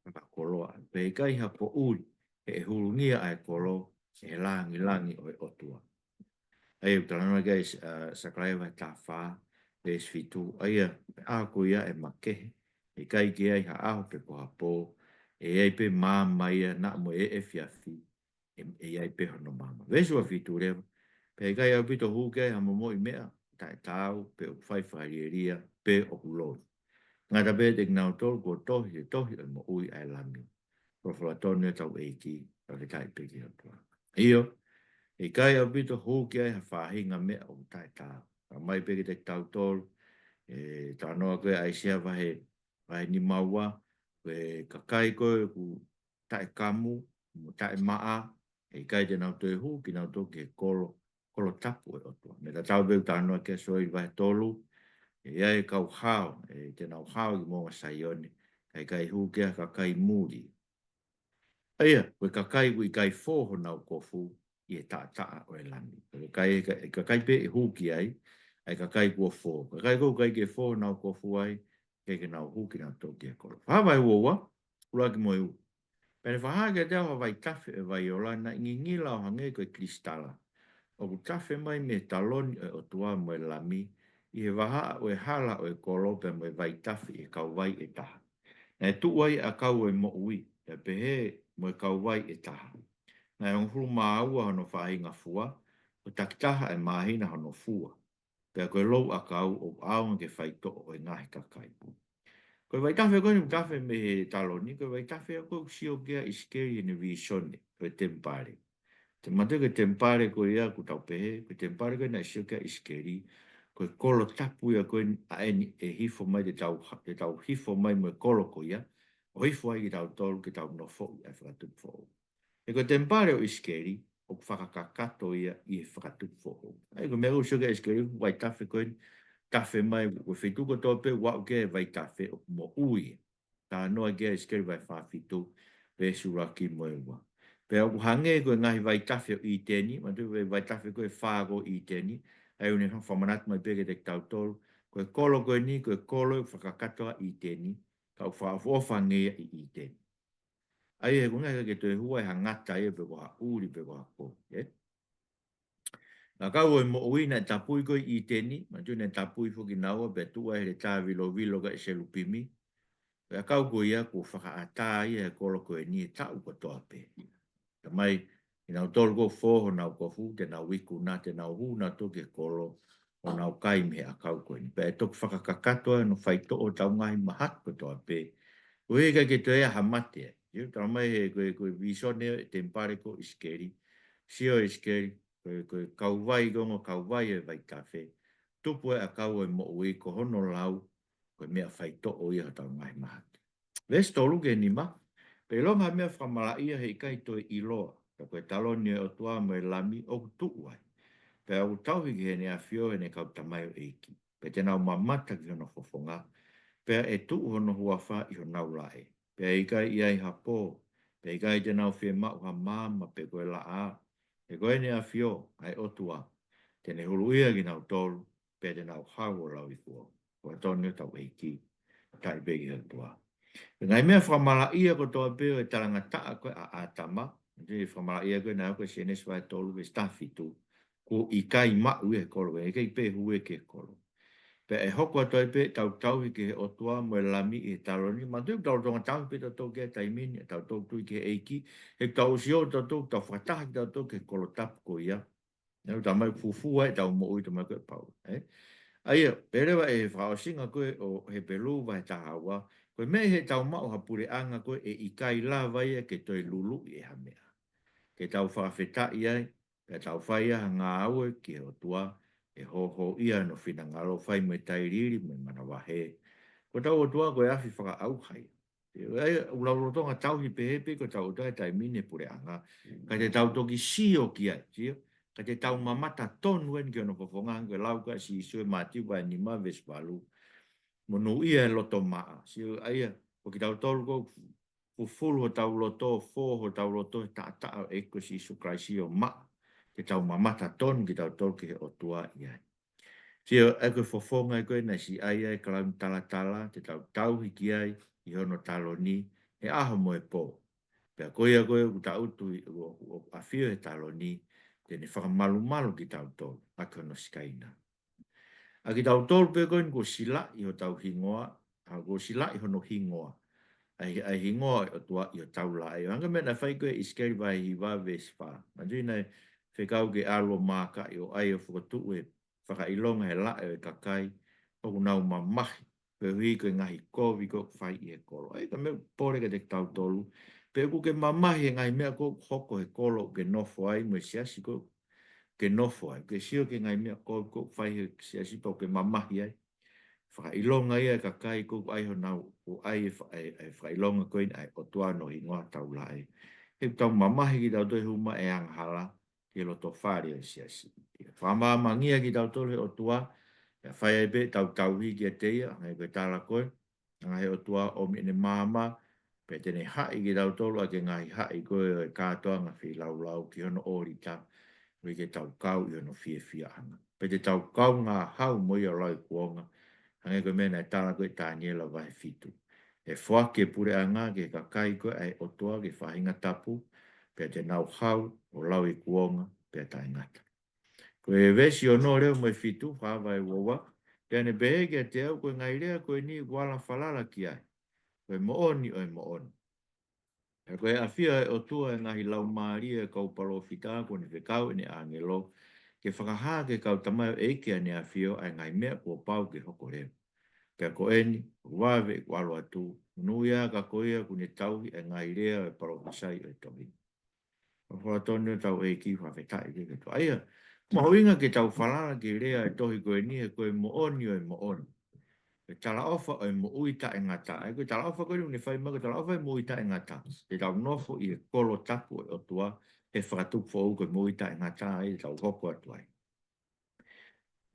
fakakoloa. Pea ʻikai ha poʻuli, he ʻe hulungia ʻa e kolo ʻe he langilangi ʻo e ʻOtua. ʻA ia ʻoku talanoa ki ai, ʻa, Sakalaia vahe taha fā, veesi fitu. ʻA ia, ʻa ko ia ʻe makehe, ʻe ʻikai ke ʻi ai ha ʻaho pe ko ha pō, ʻe ʻi ai pē maama ia, naʻa mo e efiafi, ʻe, ʻe ʻi ai pē hono maama. Veesi ua fitu leva. Pea ʻe ʻikai ʻaupito hū ki ai ha momoʻi meʻa taʻetaau, pe ʻoku fai fakalielia, pe ʻoku loi. Ngata pē ʻiate kinautolu kuo tohi he tohi ʻo e moʻui ʻa e Lami. Folofola tonu ʻetau ʻEiki, fakafetaʻi pē ki he ʻOtua. ʻIo, ʻe ʻikai ʻaupito hū ki ai ha faʻahinga meʻa ʻoku taʻetaau. Ka mai pē kiate kitautolu, ʻe, talanoa ko ē ʻa ʻAisea vahe, vahe nima ua, ko e kakai ko ē ʻoku taʻekamu, mo taʻemaʻa, ʻe ʻikai te nau toe hū kinautolu ki he kolo, kolo tapu ʻo e ʻOtua. Meʻa tatau pē ʻoku talanoa ki ai ʻa Sioeli vahe tolu, ʻe ʻi ai e kau hao, ʻe te nau hao ki Moʻunga Saione, ka ʻe ʻikai hū ki ai ha kakai muli. ʻA ia, ko e kakai ʻoku ʻikai fō honau kofu ʻi he taʻataʻa ʻo e Lami. Ko e kakai, ka-, kakai pē ʻe hū ki ai, ʻa e kakai kuo fō. Kakai ko ē ʻoku ʻikai ke fō honau kofu ai, ʻikai ke nau hū kinautolu ki he kolo. Fakahā vahe ua ua, ʻuluaki mo e ua. Pea ne fakahā kiate au ha vaitafe ʻo e vaiola naʻe ngingila ʻo hangē ko e kilisitala, ʻoku tafe mai mei he taloni ʻo e ʻOtua mo e Lami, ʻi he vahaʻa ʻo e hala ʻo e kolo pea mo e vaitafe ʻi he kauvai ʻe taha. Naʻe tuʻu ai e ʻakau ʻo e moʻui, pea pehē mo e kauvai ʻe taha. Naʻe hongofulu mā ua hono faʻahinga fua, ʻo takitaha e māhina hono fua. Pea ko e louʻakau ʻoku ʻaonga ki he faitoʻo ʻo e ngaahi kakai. Ko e vaitafe ko eni ʻoku tafe mei he taloni, ko e vaitafe ia ko ē ʻoku sio ki ai ʻa ʻIsikeli heʻene vīsone ʻo e temipale. Te mou manatuʻi ko e temipale ko ia ʻoku tau pehē, ko e temipale ko ē naʻe sio ki ai ʻa ʻIsikeli, ko e kolo tapu ia ko eni ʻa eni ʻe hifo mai, te tau, te tau hifo mai mo e kolo ko ia, ʻo hifo ai kitautolu ke tau nofoʻi ʻa e fakatupu foʻou. He ko e temipale ʻo ʻIsikeli, ʻoku fakakakato ia ʻi he fakatupu foʻou. ʻA ia ko e meʻa ʻoku sio ki ai ʻa ʻIsikeli, vaitafe ko eni, tafe mai, ko e feituʻu kotoa pē ʻoku aʻu ki ai e vaitafe ʻoku moʻui. Talanoa ki ai ʻa ʻIsikeli vahe fā fitu, veesi ʻuluaki mo e ua. Pea ʻoku hangē ko e ngaahi vaitafe ʻo ʻĪteni, manatuʻi e vaitafe ko ē ʻe fā ko ē ʻo ʻĪteni, ʻa ia ʻoku ne fakamanatu mai pē kiate kitautolu, ko e kolo ko eni, ko e kolo ʻoku fakakakato ʻa ʻĪteni, ka ʻoku fakaʻofoʻofa ange ia ʻi ʻĪteni. ʻA ia he ko e ngaahi, ʻikai ke toe hū ai ha ngata ia pe ko ha ʻuli pe ko ha kovi, ē? Ko e ʻakau ʻo e moʻui naʻe tapui ko ē ʻi ʻĪteni, manatuʻi naʻe tapui foki kinaua pea tuʻu ai he heletā vilovilo ko ē ʻa e selupimi. Ko e ʻakau ko ia kuo fakaʻatā ia he kolo ko eni he taʻu kotoa pē. Ka mai, kinautolu kuo fō honau kofu, te nau ikuna, te nau hū nautolu ki he kolo, ʻo nau kai mei he ʻakau ko eni. Pea ʻe toki fakakakato ai hono faitoʻo hotau ngaahi mahaki kotoa pē. Ko e ʻikai ke toe ʻi ai ha mate ai. Sio, talamai he, ko e, ko e vīsone ʻo e temipale ko ē ʻo ʻIsikeli. Sio ʻa ʻIsikeli, ko e, ko e kauvai, ko e ongo kauvai ʻo e vaitafe. Tupu e ʻakau ʻo e moʻui ko hono lau, ko e meʻa faitoʻo ia hotau ngaahi mahaki. Veesi tolu ki he nima, pea ʻilonga ha meʻa fakamalaʻia he ʻikai toe ʻiloa, ka ko e taloni ʻo e ʻOtua mo e Lami ʻoku tuʻu ai. Pea ʻoku tauhi ki heʻene ʻafio ʻene kau tamaioʻeiki. Pea te nau mamata ki hono fofonga, pea ʻe tuʻu hono huafa ʻi honau laʻe. Pea ʻe ʻikai ʻi ai ha pō, pea ʻikai te nau fiemaʻu ha maama pe ko e laʻā. He ko ʻene ʻafio, ʻa e ʻOtua, te ne huluʻia kinautolu, pea te nau hau ʻo lauikuonga. Ko e tonu ʻetau ʻEiki, fakafetaʻi pē ki he ʻOtua. Ko e ngaahi meʻa fakamalaʻia kotoa pē ʻo e talangataʻa ko ē ʻa ʻĀtama, ʻi he fakamalaʻia ko ē naʻe hoko ʻi Sēnesi vahe tolu veesi taha fitu, kuo ʻikai maʻu ia he kolo, ʻikai pē hū ia ki he kolo. Pea ʻe hoko atu ai pē ʻetau tauhi ki he ʻOtua mo e Lami ʻi he taloni, manatuʻi ʻoku tau lolotonga tauhi pē tautolu ki he taimi ni, ʻetau tui ki he ʻEiki, he ʻoku tau sio tautolu, tau fakataha kitautolu ki he kolo tapu ko ia. Naʻa tau mai fufū ai ʻetau moʻui, talamai ko ē ʻe Paula, ē? ʻA ia, pea leva ʻi he fakaʻosinga ko ē ʻo Hepelū vahe taha ua, ko e meʻa ʻi heʻetau maʻu ha puleʻanga ko ē ʻe ʻikai lava ia ke toe luluʻi ʻe ha meʻa. Ke tau fakafetaʻi ai, pea tau fai ai ha ngāue ki he ʻOtua, ʻe hōhōʻia hono finangalo, fai mo e tailiili mo e manavahē. Ko hotau ʻOtua ko e afi fakaʻauha ia. ʻA ia, ʻoku lolotonga tauhi pehē pē ko hotau ʻOtua he taimi ni e puleʻanga. Ka te tau toki sio ki ai, sio? Ka te tau mamata tonu eni ki hono fofonga, hangē ko e lau ko ē ʻa Sīsū ʻi Mātiu vahe nima veesi valu. Monūʻia e loto maʻa. Sio, ʻa ia, ko kitautolu ko ē ʻoku fufulu hotau loto, fō hotau loto he taʻataʻa ʻo e ʻEiki ko Sīsū Kalaisi ʻo maʻa. Te tau mamata tonu kitautolu ki he ʻOtua ʻi ai. Sio, ʻa ia ko e fofonga ia ko ē naʻe siʻi ʻai ai e kalauni talatala, te tau tauhi ki ai ʻi hono taloni, he ʻaho mo e pō. Pea ko ia ko ē ʻoku tangutu ʻi, ʻo, ʻo, ʻo ʻafio he taloni, te ne fakamalumalu kitautolu ʻaki hono sikaina. ʻA kitautolu pē ko eni kuo silaʻi hotau hingoa, ʻa kuo silaʻi hono hingoa. ʻA e, ʻa e hingoa ʻo e ʻOtua ʻi hotau laʻe. ʻO hangē ko e meʻa naʻe fai ko ē ʻe ʻIsikeli vahe hiva veesi fā. Manatuʻi naʻe fekau ke ʻalu ʻo maakaʻi ʻo ʻai ʻo fokotuʻu e fakaʻilonga he laʻe ʻo e kakai ʻoku nau mamahi, koeʻuhi ko e ngaahi kovi ʻoku fai ʻi he kolo. ʻA ia ko e meʻa ʻoku pole kiate kitautolu. Pe ʻoku ke mamahi he ngaahi meʻa ʻoku hoko he kolo ʻoku ke nofo ai mo e siasi ʻoku ke nofo ai. Ke sio ki he ngaahi meʻa ʻoku, ʻoku fai he siasi pea ʻoku ke mamahi ai. Fakaʻilonga ia e kakai ʻoku ʻai honau, ʻoku ʻai e fa-, e, e fakaʻilonga ko eni ʻa e ʻOtua ʻi hono hingoa ʻi hotau laʻe. He ʻoku tau mamahi kitautolu he hū mai e angahala ki he loto fale ʻo e siasi. Fakamāmangia kitautolu ʻe he ʻOtua, ʻe fai ai pē ʻetau tauhi kiate ia, hangē ko e tala ko ē, hanga ʻe he ʻOtua ʻo ʻomi ʻene maama, pea te ne haʻi kitautolu ʻaki e ngaahi haʻi ko ē ʻo e kātoanga feilaulau ki hono ʻōlita, koeʻuhi ke tau kau ʻi hono fiefiaʻanga. Pea te tau kaungā hau mo ia ʻo lau e kuonga, hangē ko e meʻa naʻe tala ko ē ʻe Taniela vahe fitu. ʻE foaki e puleʻanga ki he kakai ko ē ʻa e ʻOtua ki he faʻahinga tapu, pea te nau hau ʻo lau e kuonga pea taʻengata. Ko e veesi ono leva mo e fitu, fā vahe ua ua, pea ne pehē kiate au, ko e ngaahi lea ko eni kuo ala falala ki ai, ko e moʻoni ʻo e moʻoni. He ko e ʻafio ʻa e ʻOtua ʻi he ngaahi laumālie ʻo e kau palōfita kuo ne fekau ʻene ʻāngelo, ke fakahā ki he kau tamaioʻeiki ʻa ʻene ʻafio ʻa e ngaahi meʻa kuo pau ke hoko leva. Pea ko eni, ʻoku vave ʻeku ʻalu atu, monūʻia ā ka ko ia kuo ne tauhi ʻa e ngaahi lea ʻo e palōfisai ʻo e tohi. ʻOku fakatonu ʻetau ʻEiki, fakafetaʻi ki he ʻOtua. ʻA ia, mahuʻinga ke tau falala ki he lea ʻo e tohi ko eni, he ko e moʻoni ʻo e moʻoni. Ko e talaʻofa ʻo e moʻui taʻengata. ʻA ia ko e talaʻofa ko eni ʻoku ne fai mai ko e talaʻofa ʻo e moʻui taʻengata. Te tau nofo ʻi he kolo tapu ʻo e ʻOtua, he fakatupu foʻou ko e moʻui taʻengata, ʻa ia te tau hoko atu ai.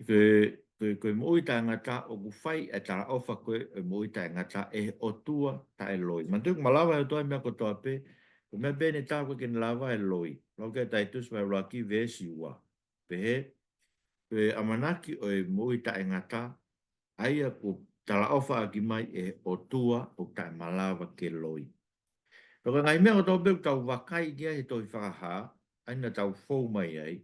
Ko e, ko e, ko e moʻui taʻengata ʻoku fai e talaʻofa ko ē ʻo e moʻui taʻengata ʻe he ʻOtua taʻeloi. Manatuʻi ʻoku malava ʻe he ʻOtua e meʻa kotoa pē, ko e meʻa pē ʻe ne tā ko ē ke ne lava e loi. Lau ki ai Taitusi vahe ʻuluaki veesi ua. Pehē, ko e ʻamanaki ʻo e moʻui taʻengata, ʻa ia kuo talaʻofa ʻaki mai ʻe he ʻOtua ʻoku taʻemalava ke loi. Pea ko e ngaahi meʻa kotoa pē ʻoku tau vakai ki ai he tohi Fakahā, ʻa ia naʻa tau fou mai ai,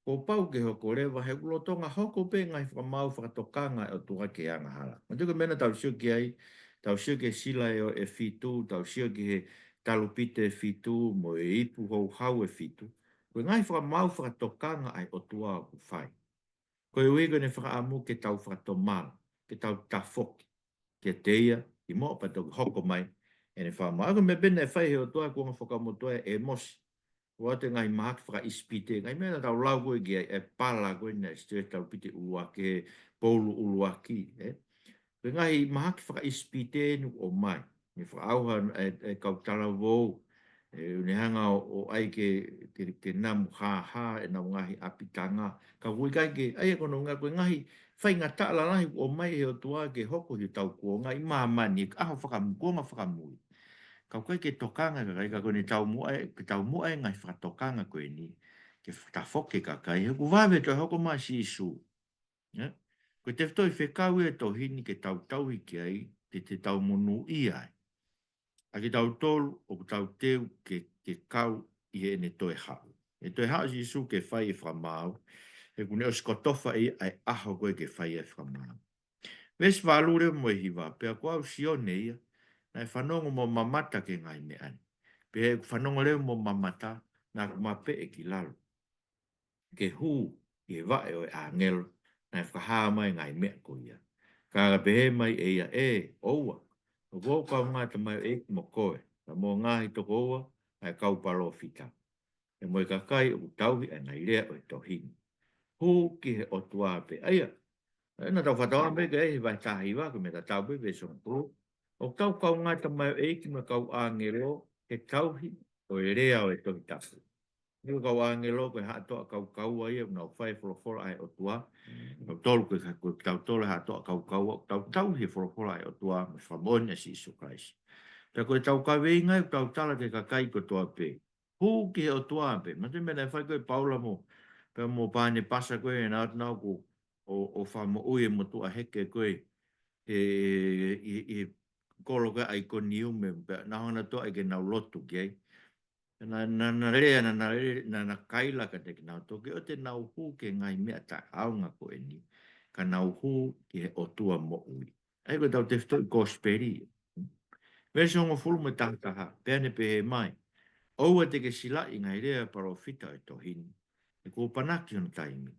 kuo pau ke hoko leva he ʻoku lolotonga hoko pē ngaahi fakamaau fakatokanga ʻa e ʻOtua ki he angahala. Manatuʻi ko e meʻa naʻa tau sio ki ai, tau sio ki he sila ʻo e fitu, tau sio ki he talupite ʻe fitu, mo e ipu houhau ʻe fitu. Ko e ngaahi fakamaau fakatokanga ʻa e ʻOtua ʻoku fai. Koeʻuhi ko ʻene fakaʻamu ke tau fakatomala, ke tau tafoki kiate ia, ʻi muʻa pea toki hoko mai ʻene fakamaau. Ko e meʻa pē naʻe fai ʻe he ʻOtua ʻi he kuonga fakamotuʻa ʻo ʻĒmosi. ʻOatu e ngaahi mahaki fakaʻIsipite, ngaahi meʻa naʻa tau lau ko ē ki ai, e pala ko ē naʻe sio he talupite ʻuluaki, he poulu ʻuluaki, ē. Ko e ngaahi mahaki fakaʻIsipite eni ʻoku ʻomai. Ne fakaʻauha e, e kau talavou, ē, ʻo ne hanga ʻo, ʻo ʻai ke, ke, ke namu hāhā ʻenau ngaahi ʻapitanga. Ka ʻoku ʻikai ke, ʻa ia ko hono ʻuhinga ko e ngaahi faingataʻa lalahi ʻoku ʻomai ʻe he ʻOtua ke hoko ʻi hotau kuonga ʻi māmani, ʻi he ʻaho fakamu-, kuonga fakamui. Ka ʻoku ʻikai ke tokanga e kakai, ka ko ʻene taumuʻa ē, ke taumuʻa e ngaahi fakatokanga ko eni, ke tafoki e kakai, he ʻoku vave toe hoko mai ʻa Sīsū. Ē? Ko e tefitoʻi fekau ia ʻo e tohi ni ke tau tauhi ki ai, te, te tau monūʻia ai. ʻA kitautolu ʻoku tau teu ke, ke kau ʻi heʻene toe haʻu. ʻE toe haʻu ʻa Sīsū ke fai e fakamaau, he kuo ne ʻosi kotofa ʻa e ʻaho ko ē ke fai e fakamaau. Veesi valu leva mo e hiva, pea ko au Sione ia, naʻe fanongo mo mamata ki he ngaahi meʻa ni. Pea ʻi heʻeku fanongo leva mo mamata, naʻa ku mapeʻe ki lalo ke hū ʻi he vaʻe ʻo e ʻāngelo, naʻe fakahā mai e ngaahi meʻa ko ia. Ka ka pehē mai ʻe ia, ʻE, ʻoua, ʻoku ou kaungā tamaioʻeiki mo koe, pea mo e ngaahi tokoua ʻa e kau palōfita, pea mo e kakai ʻoku tauhi ʻa e ngaahi lea ʻo e tohi ni. Hū ki he ʻOtua pē. ʻA ia, ē, naʻa tau fakataha pē ki ai he vahe taha hiva, ko e meʻa tatau pē veesi hongofulu. ʻOku tau kaungā tamaioʻeiki mo e kau ʻāngelo, he tauhi ʻo e lea ʻo e Tohi Tapu. Ko e kau ʻāngelo, ko e haʻa toʻa kaukaua ia, ʻoku nau fai e folofola ʻa e ʻOtua. Mm. Tautolu ko e, ko kitautolu e haʻa toʻa kaukaua, ʻoku tau tauhi e folofola ʻa e ʻOtua, mo e fakamoʻoni ʻa Sīsū Kalaisi. Pea ko ʻetau kaveinga ʻoku tau tala ki he kakai kotoa pē. Hū ki he ʻOtua pē. Manatuʻi e meʻa naʻe fai ko ē ʻe Paula mo, pea mo Panepasa ko ē, naʻa nau ō ʻo, ʻo fakamoʻui e motuʻa heke ko ē, he, he, he kolo ko ē ʻAikoniume, pea nau hanga nautolu ʻo ʻai ke nau lotu ki ai. Naʻa na, na lea, naʻa na lea, naʻa na kaila kiate kinautolu ke ʻoua te nau hū ki he ngaahi meʻa taʻeʻaonga ko eni, ka nau hū ki he ʻOtua moʻui. ʻA ia ko ʻetau tefitoʻi kosipeli. Veesi hongofulu mo e taha taha, pea ne pehē mai, ʻOua te ke silaʻi ʻa e ngaahi lea ʻa e palōfita ʻo e tohi ni, he kuo panaki hono taimi.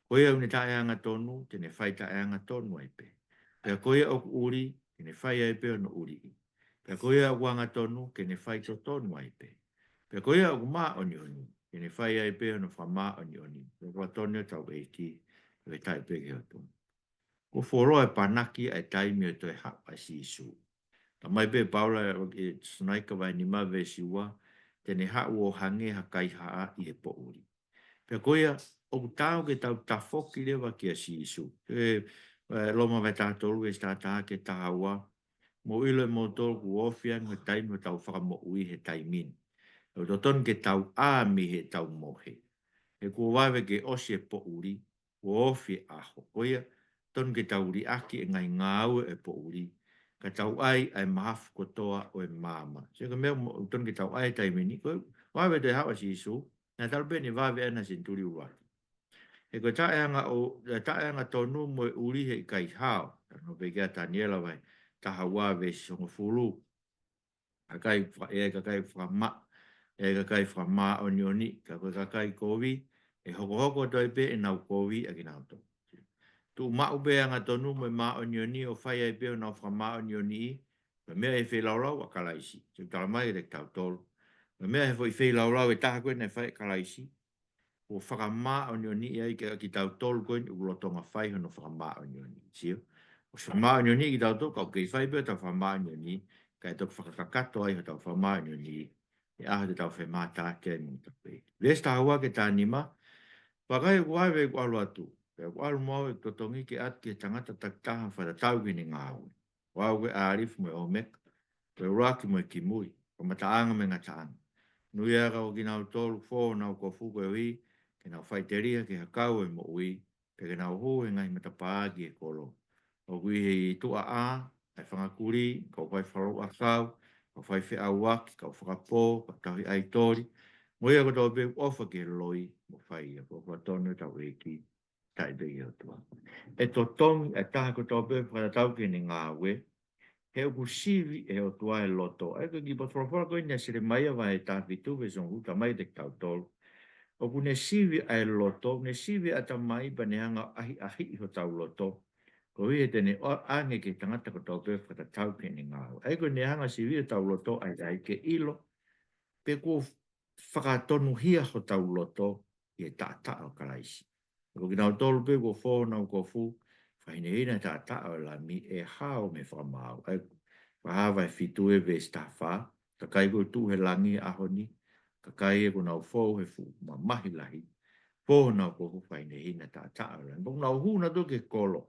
Ko ia ʻoku ne taʻeangatonu, te ne fai taʻeangatonu ai pē. Pea ko ia ʻoku ʻuli, te ne fai ai pē hono ʻuliʻi. Pea ko ia ʻoku angatonu, ke ne fai totonu ai pē. Pea ko ia ʻoku māʻoniʻoni, te ne fai ai pē hono fakamāʻoniʻoni. Ko e fakatonu ʻa hotau ʻEiki, ʻoku ʻikai pē ke ʻOtua. Kuo fuoloa e panaki ʻa e taimi ʻo e toe haʻu ʻa Sīsū. Talamai pē ʻe Paula ʻi he Tesalonaika vahe nima veesi ua, te ne haʻu ʻo hangē ha kaihaʻa ʻi he poʻuli. Pea ko ia, ʻoku taau ke tau tafoki leva kia Sīsū. ʻE, ʻe, Loma vahe taha tolu veesi taha taha ki he taha ua, mou ʻilo ʻe moutolu kuo ofi ange ʻa e taimi ʻo hotau fakamoʻui he taimi ni. ʻOku totonu ke tau ʻā mei heʻetau mohe. He kuo vave ke ʻosi e poʻuli, kuo ofi e ʻaho. Ko ia, tonu ke tau liʻaki e ngaahi ngāue ʻa e poʻuli, ka tau ʻai ʻa e mahafu kotoa ʻo e maama. Sio ki he meʻa mo-, tonu ke tau ʻai he taimi ni, ko e vave toe haʻu ʻa Sīsū, naʻe talu pē ʻene vave ʻana he senituli ʻuluaki. He ko e taʻeanga ʻo, e taʻeangatonu mo e ʻuli he ʻikai hao. Talanoa pē ki ai ʻa Taniela vahe taha ua veesi hongofulu. Kakai fa-, ʻe kakai fakamaʻa, ʻe kakai fakamāʻoniʻoni, ka ko e kakai kovi, ʻe hokohoko atu ai pē ʻenau kovi ʻa kinautolu. Tuʻu maʻu pē angatonu mo e māʻoniʻoni ʻo fai ai pē honau fakamāʻoniʻoni, ko e meʻa ʻe feilaulau ʻa Kalaisi. Sio, talamai kiate kitautolu. Ko e meʻa he foʻi feilaulau ʻe taha ko ē naʻe fai ʻe Kalaisi, kuo fakamāʻoniʻoniʻi ai ki, kitautolu ko eni ʻoku lolotonga fai hono fakamāʻoniʻoni. Sio? ʻOsi fakamāʻoniʻoniʻi kitautolu, ka ʻoku kei fai pē hotau fakamāʻoniʻoni, kae toki fakakakato ai hotau fakamāʻoniʻoni, he ʻaho te tau femātaaki ai mo hotau ʻEiki. Veesi taha ua ki he taha nima, vakai ʻoku vave ʻeku ʻalu atu, pea ʻoku ʻalu mo au ʻeku totongi ke ʻatu ki he tangata takitaha fakatatau ki heʻene ngāue. Ko au ko e ʻAlifa mo e ʻOmeka, ko e ʻuluaki mo e kimui, ko e kamataʻanga mo e ngataʻanga. Nui ā ka ko kinautolu ʻoku fō honau kofu koeʻuhi ke nau faʻiteliha ki he hakau ʻo e moʻui, pea ke nau hū he ngaahi matapā ki he kolo. ʻOku ʻi he tuʻa ʻā ʻa e fanga kulī, kau faifekau, kau faifekau, kau fakapō, kau tauhi ʻaitoli, mo ia kotoa pē ʻoku ʻofa ki he loi, mo fai ia, ko e fakatonu ʻa hotau ʻEiki, ʻikai pē ke ʻOtua. ʻE totongi ʻa e taha kotoa pē fakatatau ki heʻene ngāue, he ʻoku sivi ʻe he ʻOtua e loto. ʻA ia ko e kiʻi potu folofola ko eni ʻa Selemaia vahe taha fitu veesi hongofulu, talamai kiate kitautolu. ʻOku ne sivi ʻa e loto, ne sivi ʻa e ʻatamai pea ne hanga ʻo ʻahiʻahiʻi hotau loto. Koeʻuhi he te ne ʻoange ki he tangata kotoa pē fakatatau ki heʻene ngāue. ʻA ia ko ʻene hanga ʻo sivi hotau loto ʻa ia ke ʻilo pe kuo fakatonuhia hotau loto ʻi he taʻataʻa ʻo Kalaisi. Ko kinautolu pē kuo fō honau kofu, fakahinehina he taʻataʻa ʻo e Lami, ʻe hao mei he fakamaau. ʻA ia, Fakahā vahe fitu ē veesi taha fā, kakai kuo tuʻu he langi he ʻaho ni, kakai ē kuo nau fou he fuʻu mamahi lahi, fō honau kofu, fakahinehina he taʻataʻa ʻo e Lami. Pea kuo nau hū nautolu ki he kolo.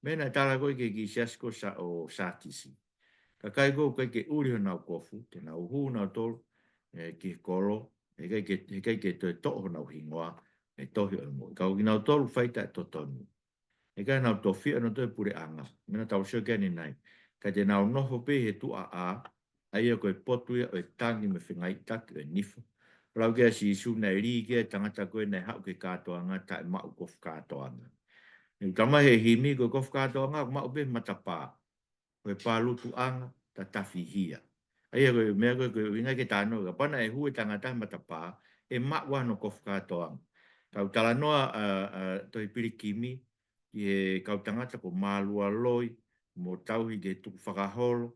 Meʻa naʻe tala ko ē ki he kiʻi siasi ko Sa-, ʻo Sākisi. Kakai ko ē ʻoku ʻikai ke ʻuli honau kofu, te nau hū nautolu, ē, ki he kolo, heʻikai ke, heʻikai ke toe toʻo honau hingoa mei he tohi ʻo e moʻui. Ka ko kinautolu fai taʻetotonu, heʻikai ke nau tofiʻa nautolu ʻe he puleʻanga. Meʻa naʻa tau sio ki ai ʻanenai. Ka te nau nofo pē he tuʻa ʻā, ʻa ia ko e potu ia ʻo e tangi mo e fengaiʻitaki ʻo e nifo. Lau ki ai ʻa Sīsū naʻe lī ki ai e tangata ko ē naʻe haʻu ki he kātoanga taʻe maʻu kofu kātoanga. Ne u talamai ʻe he himi ko e kofu kātoanga ʻoku maʻu pē he matapā. Ko e pālutuʻanga tatafihia. ʻA ia ko e meʻa ko ē, ko e ʻuhinga ke tano, kapau naʻe hū e tangata he matapā, ʻe maʻu hono kofu kātoanga. Kau talanoa, ʻa, ʻa, tohi pilikimi, ki he kau tangata ko Mālualoi, mo Tauhi ki he Tukufakaholo,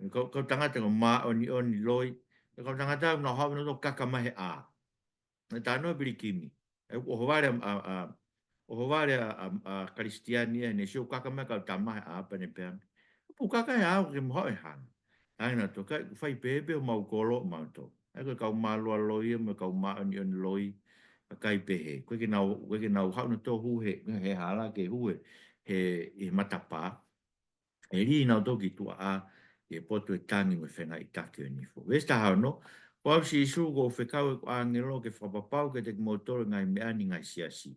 kau, kau tangata ko Māʻoniʻoni Loi, kau tangata naʻa nau haʻu nautolu ʻo kaka mai he ʻā. Naʻe talanoa pilikimi. ʻE, ʻohovale ʻa, ʻa, ʻa, ʻohovale ʻa, ʻa, ʻa Kalisitiane ia, ne sio kaka mai kau tama he ʻā pea ne pehē ange, ʻoku kaka he ʻā ke mo haʻu ʻo hanga. Hanga nautolu, ʻikai, ʻoku fai pehē pē homau kolo ʻomautolu. ʻA ia ko e kau Mālualoi ia mo e kau Māʻoniʻoni Loi, kakai pehē. ʻOku ʻikai ke nau, ʻoku ʻikai ke nau haʻu nautolu ʻo hū he, he hala ke hū he, he, he matapā. ʻE lī nautolu ki tuʻa ʻā, ʻi he potu ʻo e tangi mo e fengaiʻitaki ʻo e nifo. Veesi taha ono, Ko au Sīsū, kuo u fekau ʻeku ʻāngelo ke fakapapau kiate kimoutolu e ngaahi meʻa ni ʻi he ngaahi siasi.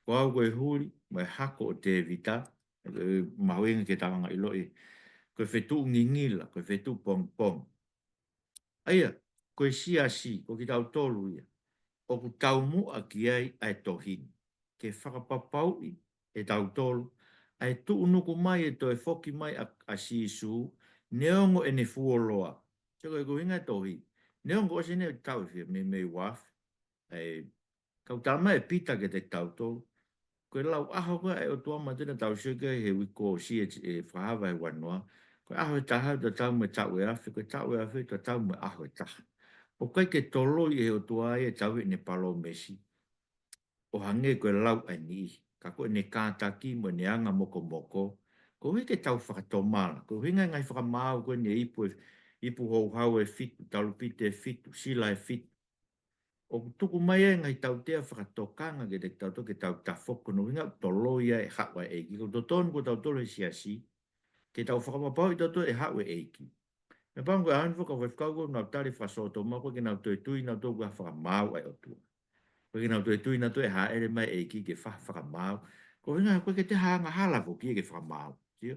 Ko au ko e huli mo e hako ʻo Tēvita, ʻe, mahuʻinga ke tau hanga ʻo ʻiloʻi, ko e fetuʻu ngingila, ko e fetuʻu pongipongi. ʻA ia, ko e siasi, ko kitautolu ia, ʻoku taumuʻa ki ai ʻa e tohi ni, ke fakapapauʻi ʻe tautolu ʻa e tuʻunuku mai, ʻe toe foki mai ʻa, ʻa Sīsū, neongo ʻene fuoloa. Sio ko e ʻuhinga e tohi. Neongo ʻosi ʻene tau fia mei, mei uafe. ʻE, kau tala mai ʻe Pita kiate kitautolu, ko e lau ʻaho ko ē ʻa e ʻOtua, manatuʻi naʻa tau sio ki ai he uike kuo ʻosi ē, ʻe Fakahā vahe uanoa. Ko e ʻaho ʻe taha ʻoku tatau mo e taʻu ʻe afe, ko e taʻu ʻe afe ʻoku tatau mo e ʻaho ʻe taha. ʻOku ʻikai ke toloi ʻe he ʻOtua ia ʻe tauhi ʻene palōmesi, ʻo hangē ko e lau ʻa e niʻihi, ka ko ʻene kātaki mo ʻene anga mokomoko, koeʻuhi ke tau fakatomala. Ko e ʻuhinga e ngaahi fakamaau ko eni, ipu ē, ipu Houhau ʻe fitu, Talupite ʻe fitu, Sila ʻe fitu, ʻoku tuku mai ai e ngaahi tautea fakatokanga kiate kitautolu ke tau tafoki, ko hono ʻuhinga ʻoku toloi ai e haʻu ʻa e ʻEiki. Ko e totonu ko tautolu he siasi, ke tau fakapapauʻi tautolu e haʻu e ʻEiki. Meʻapango ko e ʻaho ni foki ʻa e faifekau ko ē ʻoku nau tali fakasōtoma, ʻoku ʻikai ke nau toe tui nautolu ko e fakamaau ʻa e ʻOtua. ʻOku ʻikai ke nau toe tui nautolu ʻe hāʻele mai e ʻEiki ke fai ha fakamaau. Ko e ʻuhinga ʻoku ʻikai ke toe ha angahala foki ia ke fakamaau. Sio?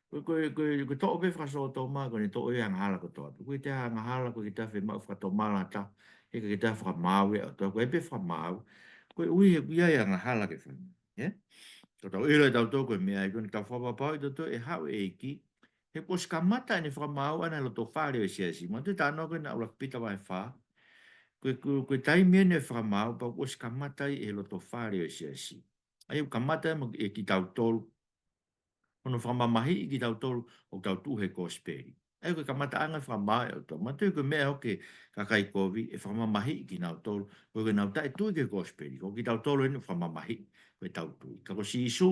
Ko e, ko e, ko e, ko e toʻo pē fakasōtoma, ko ʻene toʻo e angahala kotoa pē. ʻOku ʻikai ke toe ha angahala, ʻoku ʻikai ke toe ha fiemaʻu fakatomala ha taha, he ʻikai ke toe ha fakamaau ia ʻa e ʻOtua. Ko e pē fakamaau, koeʻuhi he ʻoku ʻi ai e angahala ke fai. Ē? Ko ʻetau ʻilo ʻe tautolu ko e meʻa ia, ko ʻetau fakapapauʻi tautolu e haʻu e ʻEiki, he kuo ʻosi kamata ʻene fakamaau ʻana he loto fale ʻo e siasi. Manatuʻi e talanoa ko ē naʻe ʻuluaki Pita vahe fā. Ko e, ko e, ko e taimi eni e fakamaau, pea kuo ʻosi kamata ia he loto fale ʻo e siasi. ʻA ia ʻoku kamata ia mo e kitautolu. Hono fakamamahiʻi kitautolu ʻoku tau tuʻu he kosipeli. ʻA ia ko e kamataʻanga e fakamaau ʻa e ʻOtua. Manatuʻi ko e meʻa ʻoku ʻikai ke kovi, ʻe fakamamahiʻi kinautolu ʻoku ʻikai ke nau taʻetui ki he kosipeli. Ko kitautolu eni ʻoku fakamamahiʻi, ko ʻetau tui. Ka ko Sīsū,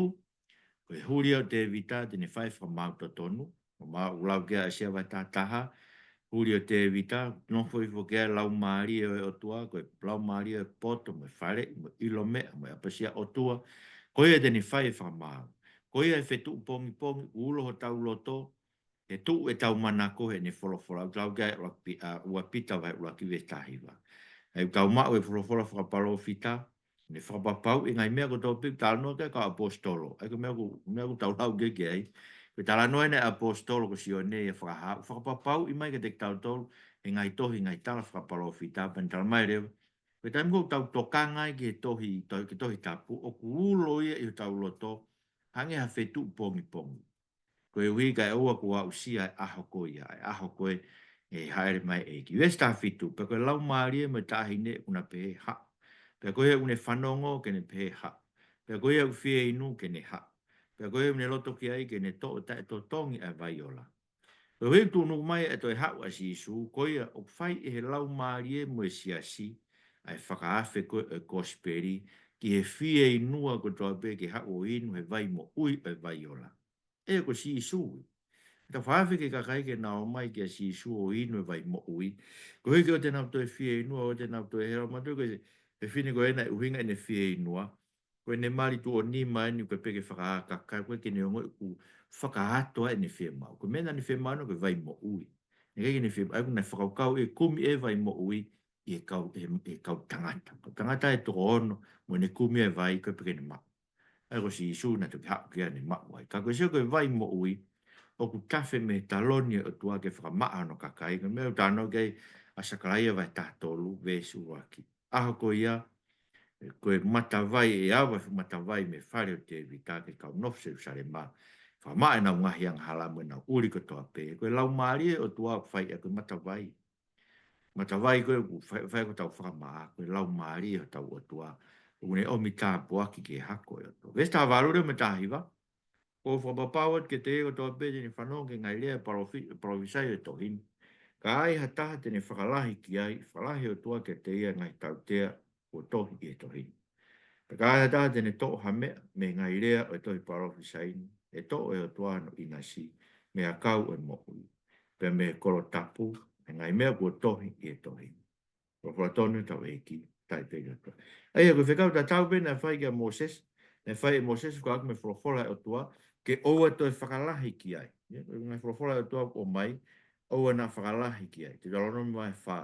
ko e huli ʻo Tēvita te ne fai e fakamaau totonu. ʻOku mau lau ki ai ʻa ʻAisea vahe taha taha, huli ʻo Tēvita, nofo hifo ki ai e Laumālie ʻo e ʻOtua, ko e Laumālie ʻo e poto, mo e faleʻi, mo e ʻilo meʻa, mo e ʻapasia ʻOtua. Ko ia te ne fai e fakamaau. Ko ia ʻe fetuʻu pongipongi, ulo hotau loto, he tuʻu ʻetau manako heʻene folofola. ʻOku lau ki ai ʻuluaki Pi-, ʻa, ua Pita vahe ʻuluaki veesi taha hiva. ʻA ia ʻoku tau maʻu e folofola fakapalōfita, ne fakapapauʻi e ngaahi meʻa kotoa pē ʻoku talanoa ki ai e kau ʻaposetolo. ʻA ia ko e meʻa ʻoku, meʻa ʻoku tau lau ki ai, ki ai. Ko e talanoa eni ʻa e ʻaposetolo ko Sione ia Fakahā, ʻoku fakapapauʻi mai kiate kitautolu e ngaahi tohi, ngaahi tala fakapalōfita, pea ne tala mai leva, ko e taimi ko ē ʻoku tau tokanga ai ki he tohi, tohi, ki he Tohi Tapu, ʻoku ulo ia ʻi hotau loto, hangē ha fetuʻu pongipongi. Koeʻuhi kae ʻoua kuo aʻusia e ʻaho ko ia, e ʻaho ko ē ʻe hāʻele mai e ʻEiki. Veesi taha fitu, pea ko e laumālie mo e taʻahine ʻoku na pehē haʻu. Pea ko ia ʻoku ne fanongo ke ne pehē haʻu. Pea ko ia ʻoku fie inu ke ne haʻu. Pea ko ia ʻoku ne loto ki ai ke ne toʻo taʻetotongi ʻa e vai ola. Koeʻuhi ʻoku tuʻunuku mai e toe haʻu ʻa Sīsū, ko ia ʻoku fai ʻe he laumālie mo e siasi ʻa e fakaafe ko ē ʻo e kosipeli ki he fieinua kotoa pē ke haʻu ʻo inu he vai moʻui ʻo e vai ola. ʻA ia ko Sīsū ia. Tau fakaafe ki he kakai ke nau ō mai kia Sīsū ʻo inu e vai moʻui. Koeʻuhi ke ʻoua te nau toe fieinua, ʻoua te nau toe hela. Manatuʻi ko e, e fefine ko ena ʻoku ʻuhinga ʻene fieinua, ko ʻene mali tuʻo nima eni, ʻoku ʻikai pē ke fakaakakai, ʻoku ʻikai ke ne ongoʻi ʻoku fakaato ai ʻene fiemaʻu. Ko e meʻa naʻa ne fiemaʻu ʻana ko e vai moʻui. Naʻe ʻikai ke ne fiemaʻu, ʻa ia ʻoku na fakakaukau ʻe kumi e vai moʻui ʻi he kau, ʻe, ʻe he kau tangata. Kau tangata ʻe toko ono, mo ʻene kumi e vai, ʻoku ʻikai pē ke ne maʻu. ʻA ia ko Sīsū naʻe toki haʻu ke ne maʻu ai. Ka ko e sio ko e vai moʻui, ʻoku tafe mei he taloni ʻo e ʻOtua ke fakamaʻa hono kakai. Ko e meʻa ʻoku talanoa ki ai ʻa Sakalaia vahe taha tolu, veesi ʻuluaki. ʻAho ko ia, ko e matavai, ʻe ava e fuʻu matavai mei he fale ʻo Tēvita ki he kau nofo Selusalema. Fakamaʻa ʻenau ngaahi angahala mo ʻenau ʻuli kotoa pē. Ko e laumālie ʻo e ʻOtua ʻoku fai ʻaki e matavai. Matavai ko ē ʻoku fai, fai ko ē hotau fakamaʻa, ko e laumālie ʻo hotau ʻOtua. ʻOku ne ʻomi tāpuaki ki he hako ʻo e ʻOtua. Veesi taha valu leva mo e taha hiva. ʻOku ou fakapapau atu kiate ia kotoa pē te ne fanongo ki he ngaahi lea palofi-, palofisai ʻo e tohi ni. Ka ai ha taha te ne fakalahi ki ai, fakalahi ʻOtua kiate ia e ngaahi tautea kuo tohi ʻi he tohi ni. Pea ka ai ha taha te ne toʻo ha meʻa mei he ngaahi lea ʻo e tohi palofisai ni, ʻe toʻo ʻe he ʻOtua hono ʻinasi mei he ʻakau ʻo e moʻui, pea mei he kolo tapu, mei he ngaahi meʻa kuo tohi ʻi he tohi ni. Folofola tonu ʻetau ʻEiki, talitali atu. ʻA ia, ko e fekau tatau pē naʻe fai kia Mōsese, naʻe fai ʻe Mōsese fekauʻaki mo e folofola ʻa e ʻOtua, ke ʻoua toe fakalahi ki ai. Ia, ko e ngaahi folofola ʻa e ʻOtua ʻoku ʻomai, ʻoua naʻa fakalahi ki ai. Teutalōnome vahe fā,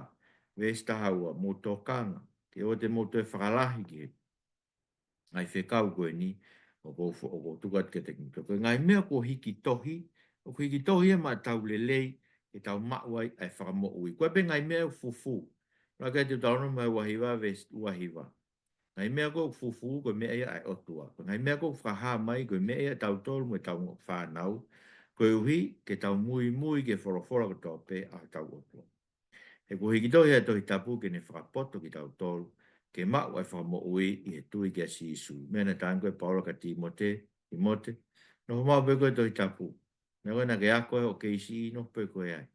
veesi taha ua, mou tokanga, ke ʻoua te mou toe fakalahi ki he ngaahi fekau ko eni, ʻoku ou fo-, ʻoku ou tuku atu kiate kimoutolu. Ko e ngaahi meʻa kuo hiki tohi, ʻoku hiki tohi ia maʻataulelei, ke tau maʻu ai ʻa e fakamoʻui. Ko e pē ngaahi meʻa ʻoku fufū. Laka atu Teutalōnome vahe ua hiva veesi ua hiva. Ngaahi meʻa ko ē ʻoku fufū ko e meʻa ia ʻa e ʻOtua. Ko e ngaahi meʻa ko ē ʻoku fakahā mai ko e meʻa ia ʻatautolu mo ʻetau ongo fānau. Koeʻuhi ke tau muimui ki he folofola kotoa pē ʻa hotau ʻOtua. He kuo hiki tohi ʻa e Tohi Tapu ke ne fakapoto kitautolu, ke maʻu ʻa e fakamoʻui ʻi he tui kia Sīsū. Meʻa naʻe talaange ko ē ʻe Paula kia Tīmote, Tīmote, nofo maʻu pē koe he Tohi Tapu. Meʻa ko ē naʻa ke ako ai ʻo kei siʻi, nofo pē koe ai.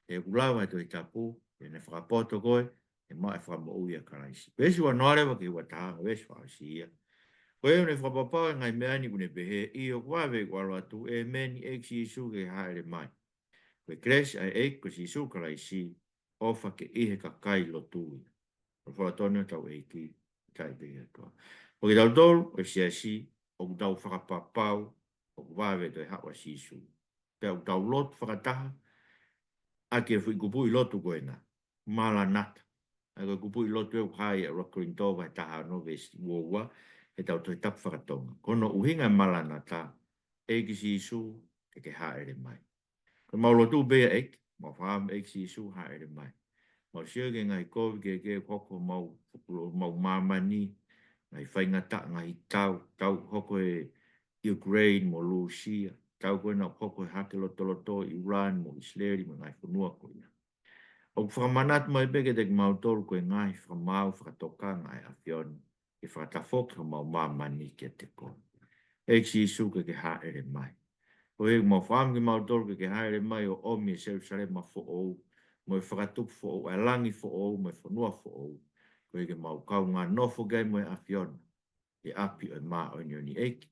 He ʻoku lava ʻe he Tohi Tapu ke ne fakapoto koe, ke maʻu ʻa e fakamoʻui ʻa Kalaisi. Veesi ua noa leva ki he ua taha, veesi fakaʻosi ia. Ko ia ʻoku ne fakapapau ʻa e ngaahi meʻa ni ʻoku ne pehē, ʻio ʻoku vave ke u ʻalu atu, ʻĒmeni, ʻEiki Sīsū ke ke hāʻele mai. Ko e kelesi ʻa e ʻEiki ko Sīsū Kalaisi, ʻofa ki he kakai lotu ia. Ko e folofola tonu ʻa hotau ʻEiki, ʻikai pē ʻa e ʻOtua. Ko kitautolu ʻa e siasi, ʻoku tau fakapapau ʻoku vave toe haʻu ʻa Sīsū. Pea ʻoku tau lotu fakataha ʻaki e foʻi kupuʻi lotu ko ena, Malanata. ʻA ia ko e kupuʻi lotu ē ʻoku hā ia ʻi he ʻuluaki Kolinitō vahe taha ono veesi ua ua, heʻetau Tohi Tapu faka-Tonga. Ko hono ʻuhinga e Malanata, ʻEiki Sīsū, ke ke hāʻele mai. Ko ʻemau lotu pē ia, ʻEiki, mau fakaʻamu ʻEiki Sīsū hāʻele mai. Mau sio ki he ngaahi kovi kehekehe ʻoku hoko homau, homau māmani, ngaahi faingataʻa, ngaahi tau, tau hoko ʻi Ukraine mo Lūsia, tau ko ena ʻoku hoko he hake lotoloto ʻi ʻIulani mo ʻIsileli mo e ngaahi fonua ko ia. ʻOku fakamanatu mai pē kiate kimautolu ko e ngaahi fakamaau fakatokanga ʻa e ʻAfiona, ke fakatafoki homau māmani kiate koe. ʻEiki Sīsū ke ke hāʻele mai. Koeʻuhi ʻoku mau fakaʻamu kimautolu ke ke hāʻele mai ʻo ʻomi e Selusalema foʻou, mo e fakatupu foʻou, ʻa e langi foʻou, mo e fonua foʻou. Koeʻuhi ke mau kaungā nofo ki ai mo e ʻAfiona, ʻi he ʻapi ʻo e māʻoniʻoni, ʻEiki.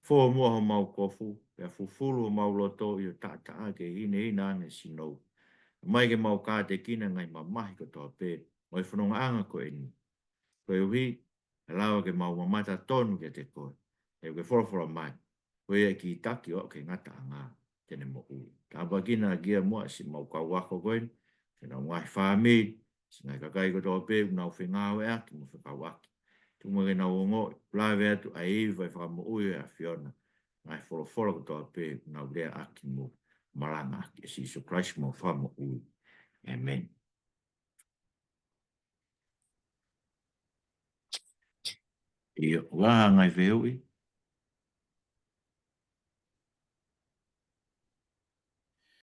Fō muʻa homau kofu, pea fufulu homau loto ʻi ho taʻataʻa ke hinehina ange sinou. Mai ke mau kātekina e ngaahi mamahi kotoa pē ʻo e fonongaʻanga ko eni. Koeʻuhi, ʻe lava ke mau mamata tonu kiate koe. He ʻoku ke folofola mai, ko ia ʻe kītaki ʻo aʻu ki he ngataʻanga, te ne moʻui. Tāpuekina ʻaki ia muʻa siʻemau kau ako ko eni, siʻenau ngaahi fāmili, siʻi ngaahi kakai kotoa pē ʻoku nau fengāueʻaki mo fekauʻaki. Tuku muʻa ke nau ongoʻi, lave atu ʻa e ivi ʻo e fakamoʻui ʻa e ʻAfiona, ngaahi folofola kotoa pē ʻoku nau leaʻaki mo malangaʻaki. ʻE Sīsū Kalaisi homau Fakamoʻui. ʻĒmeni. ʻIo, ʻoku ʻi ai ha ngaahi fehuʻi,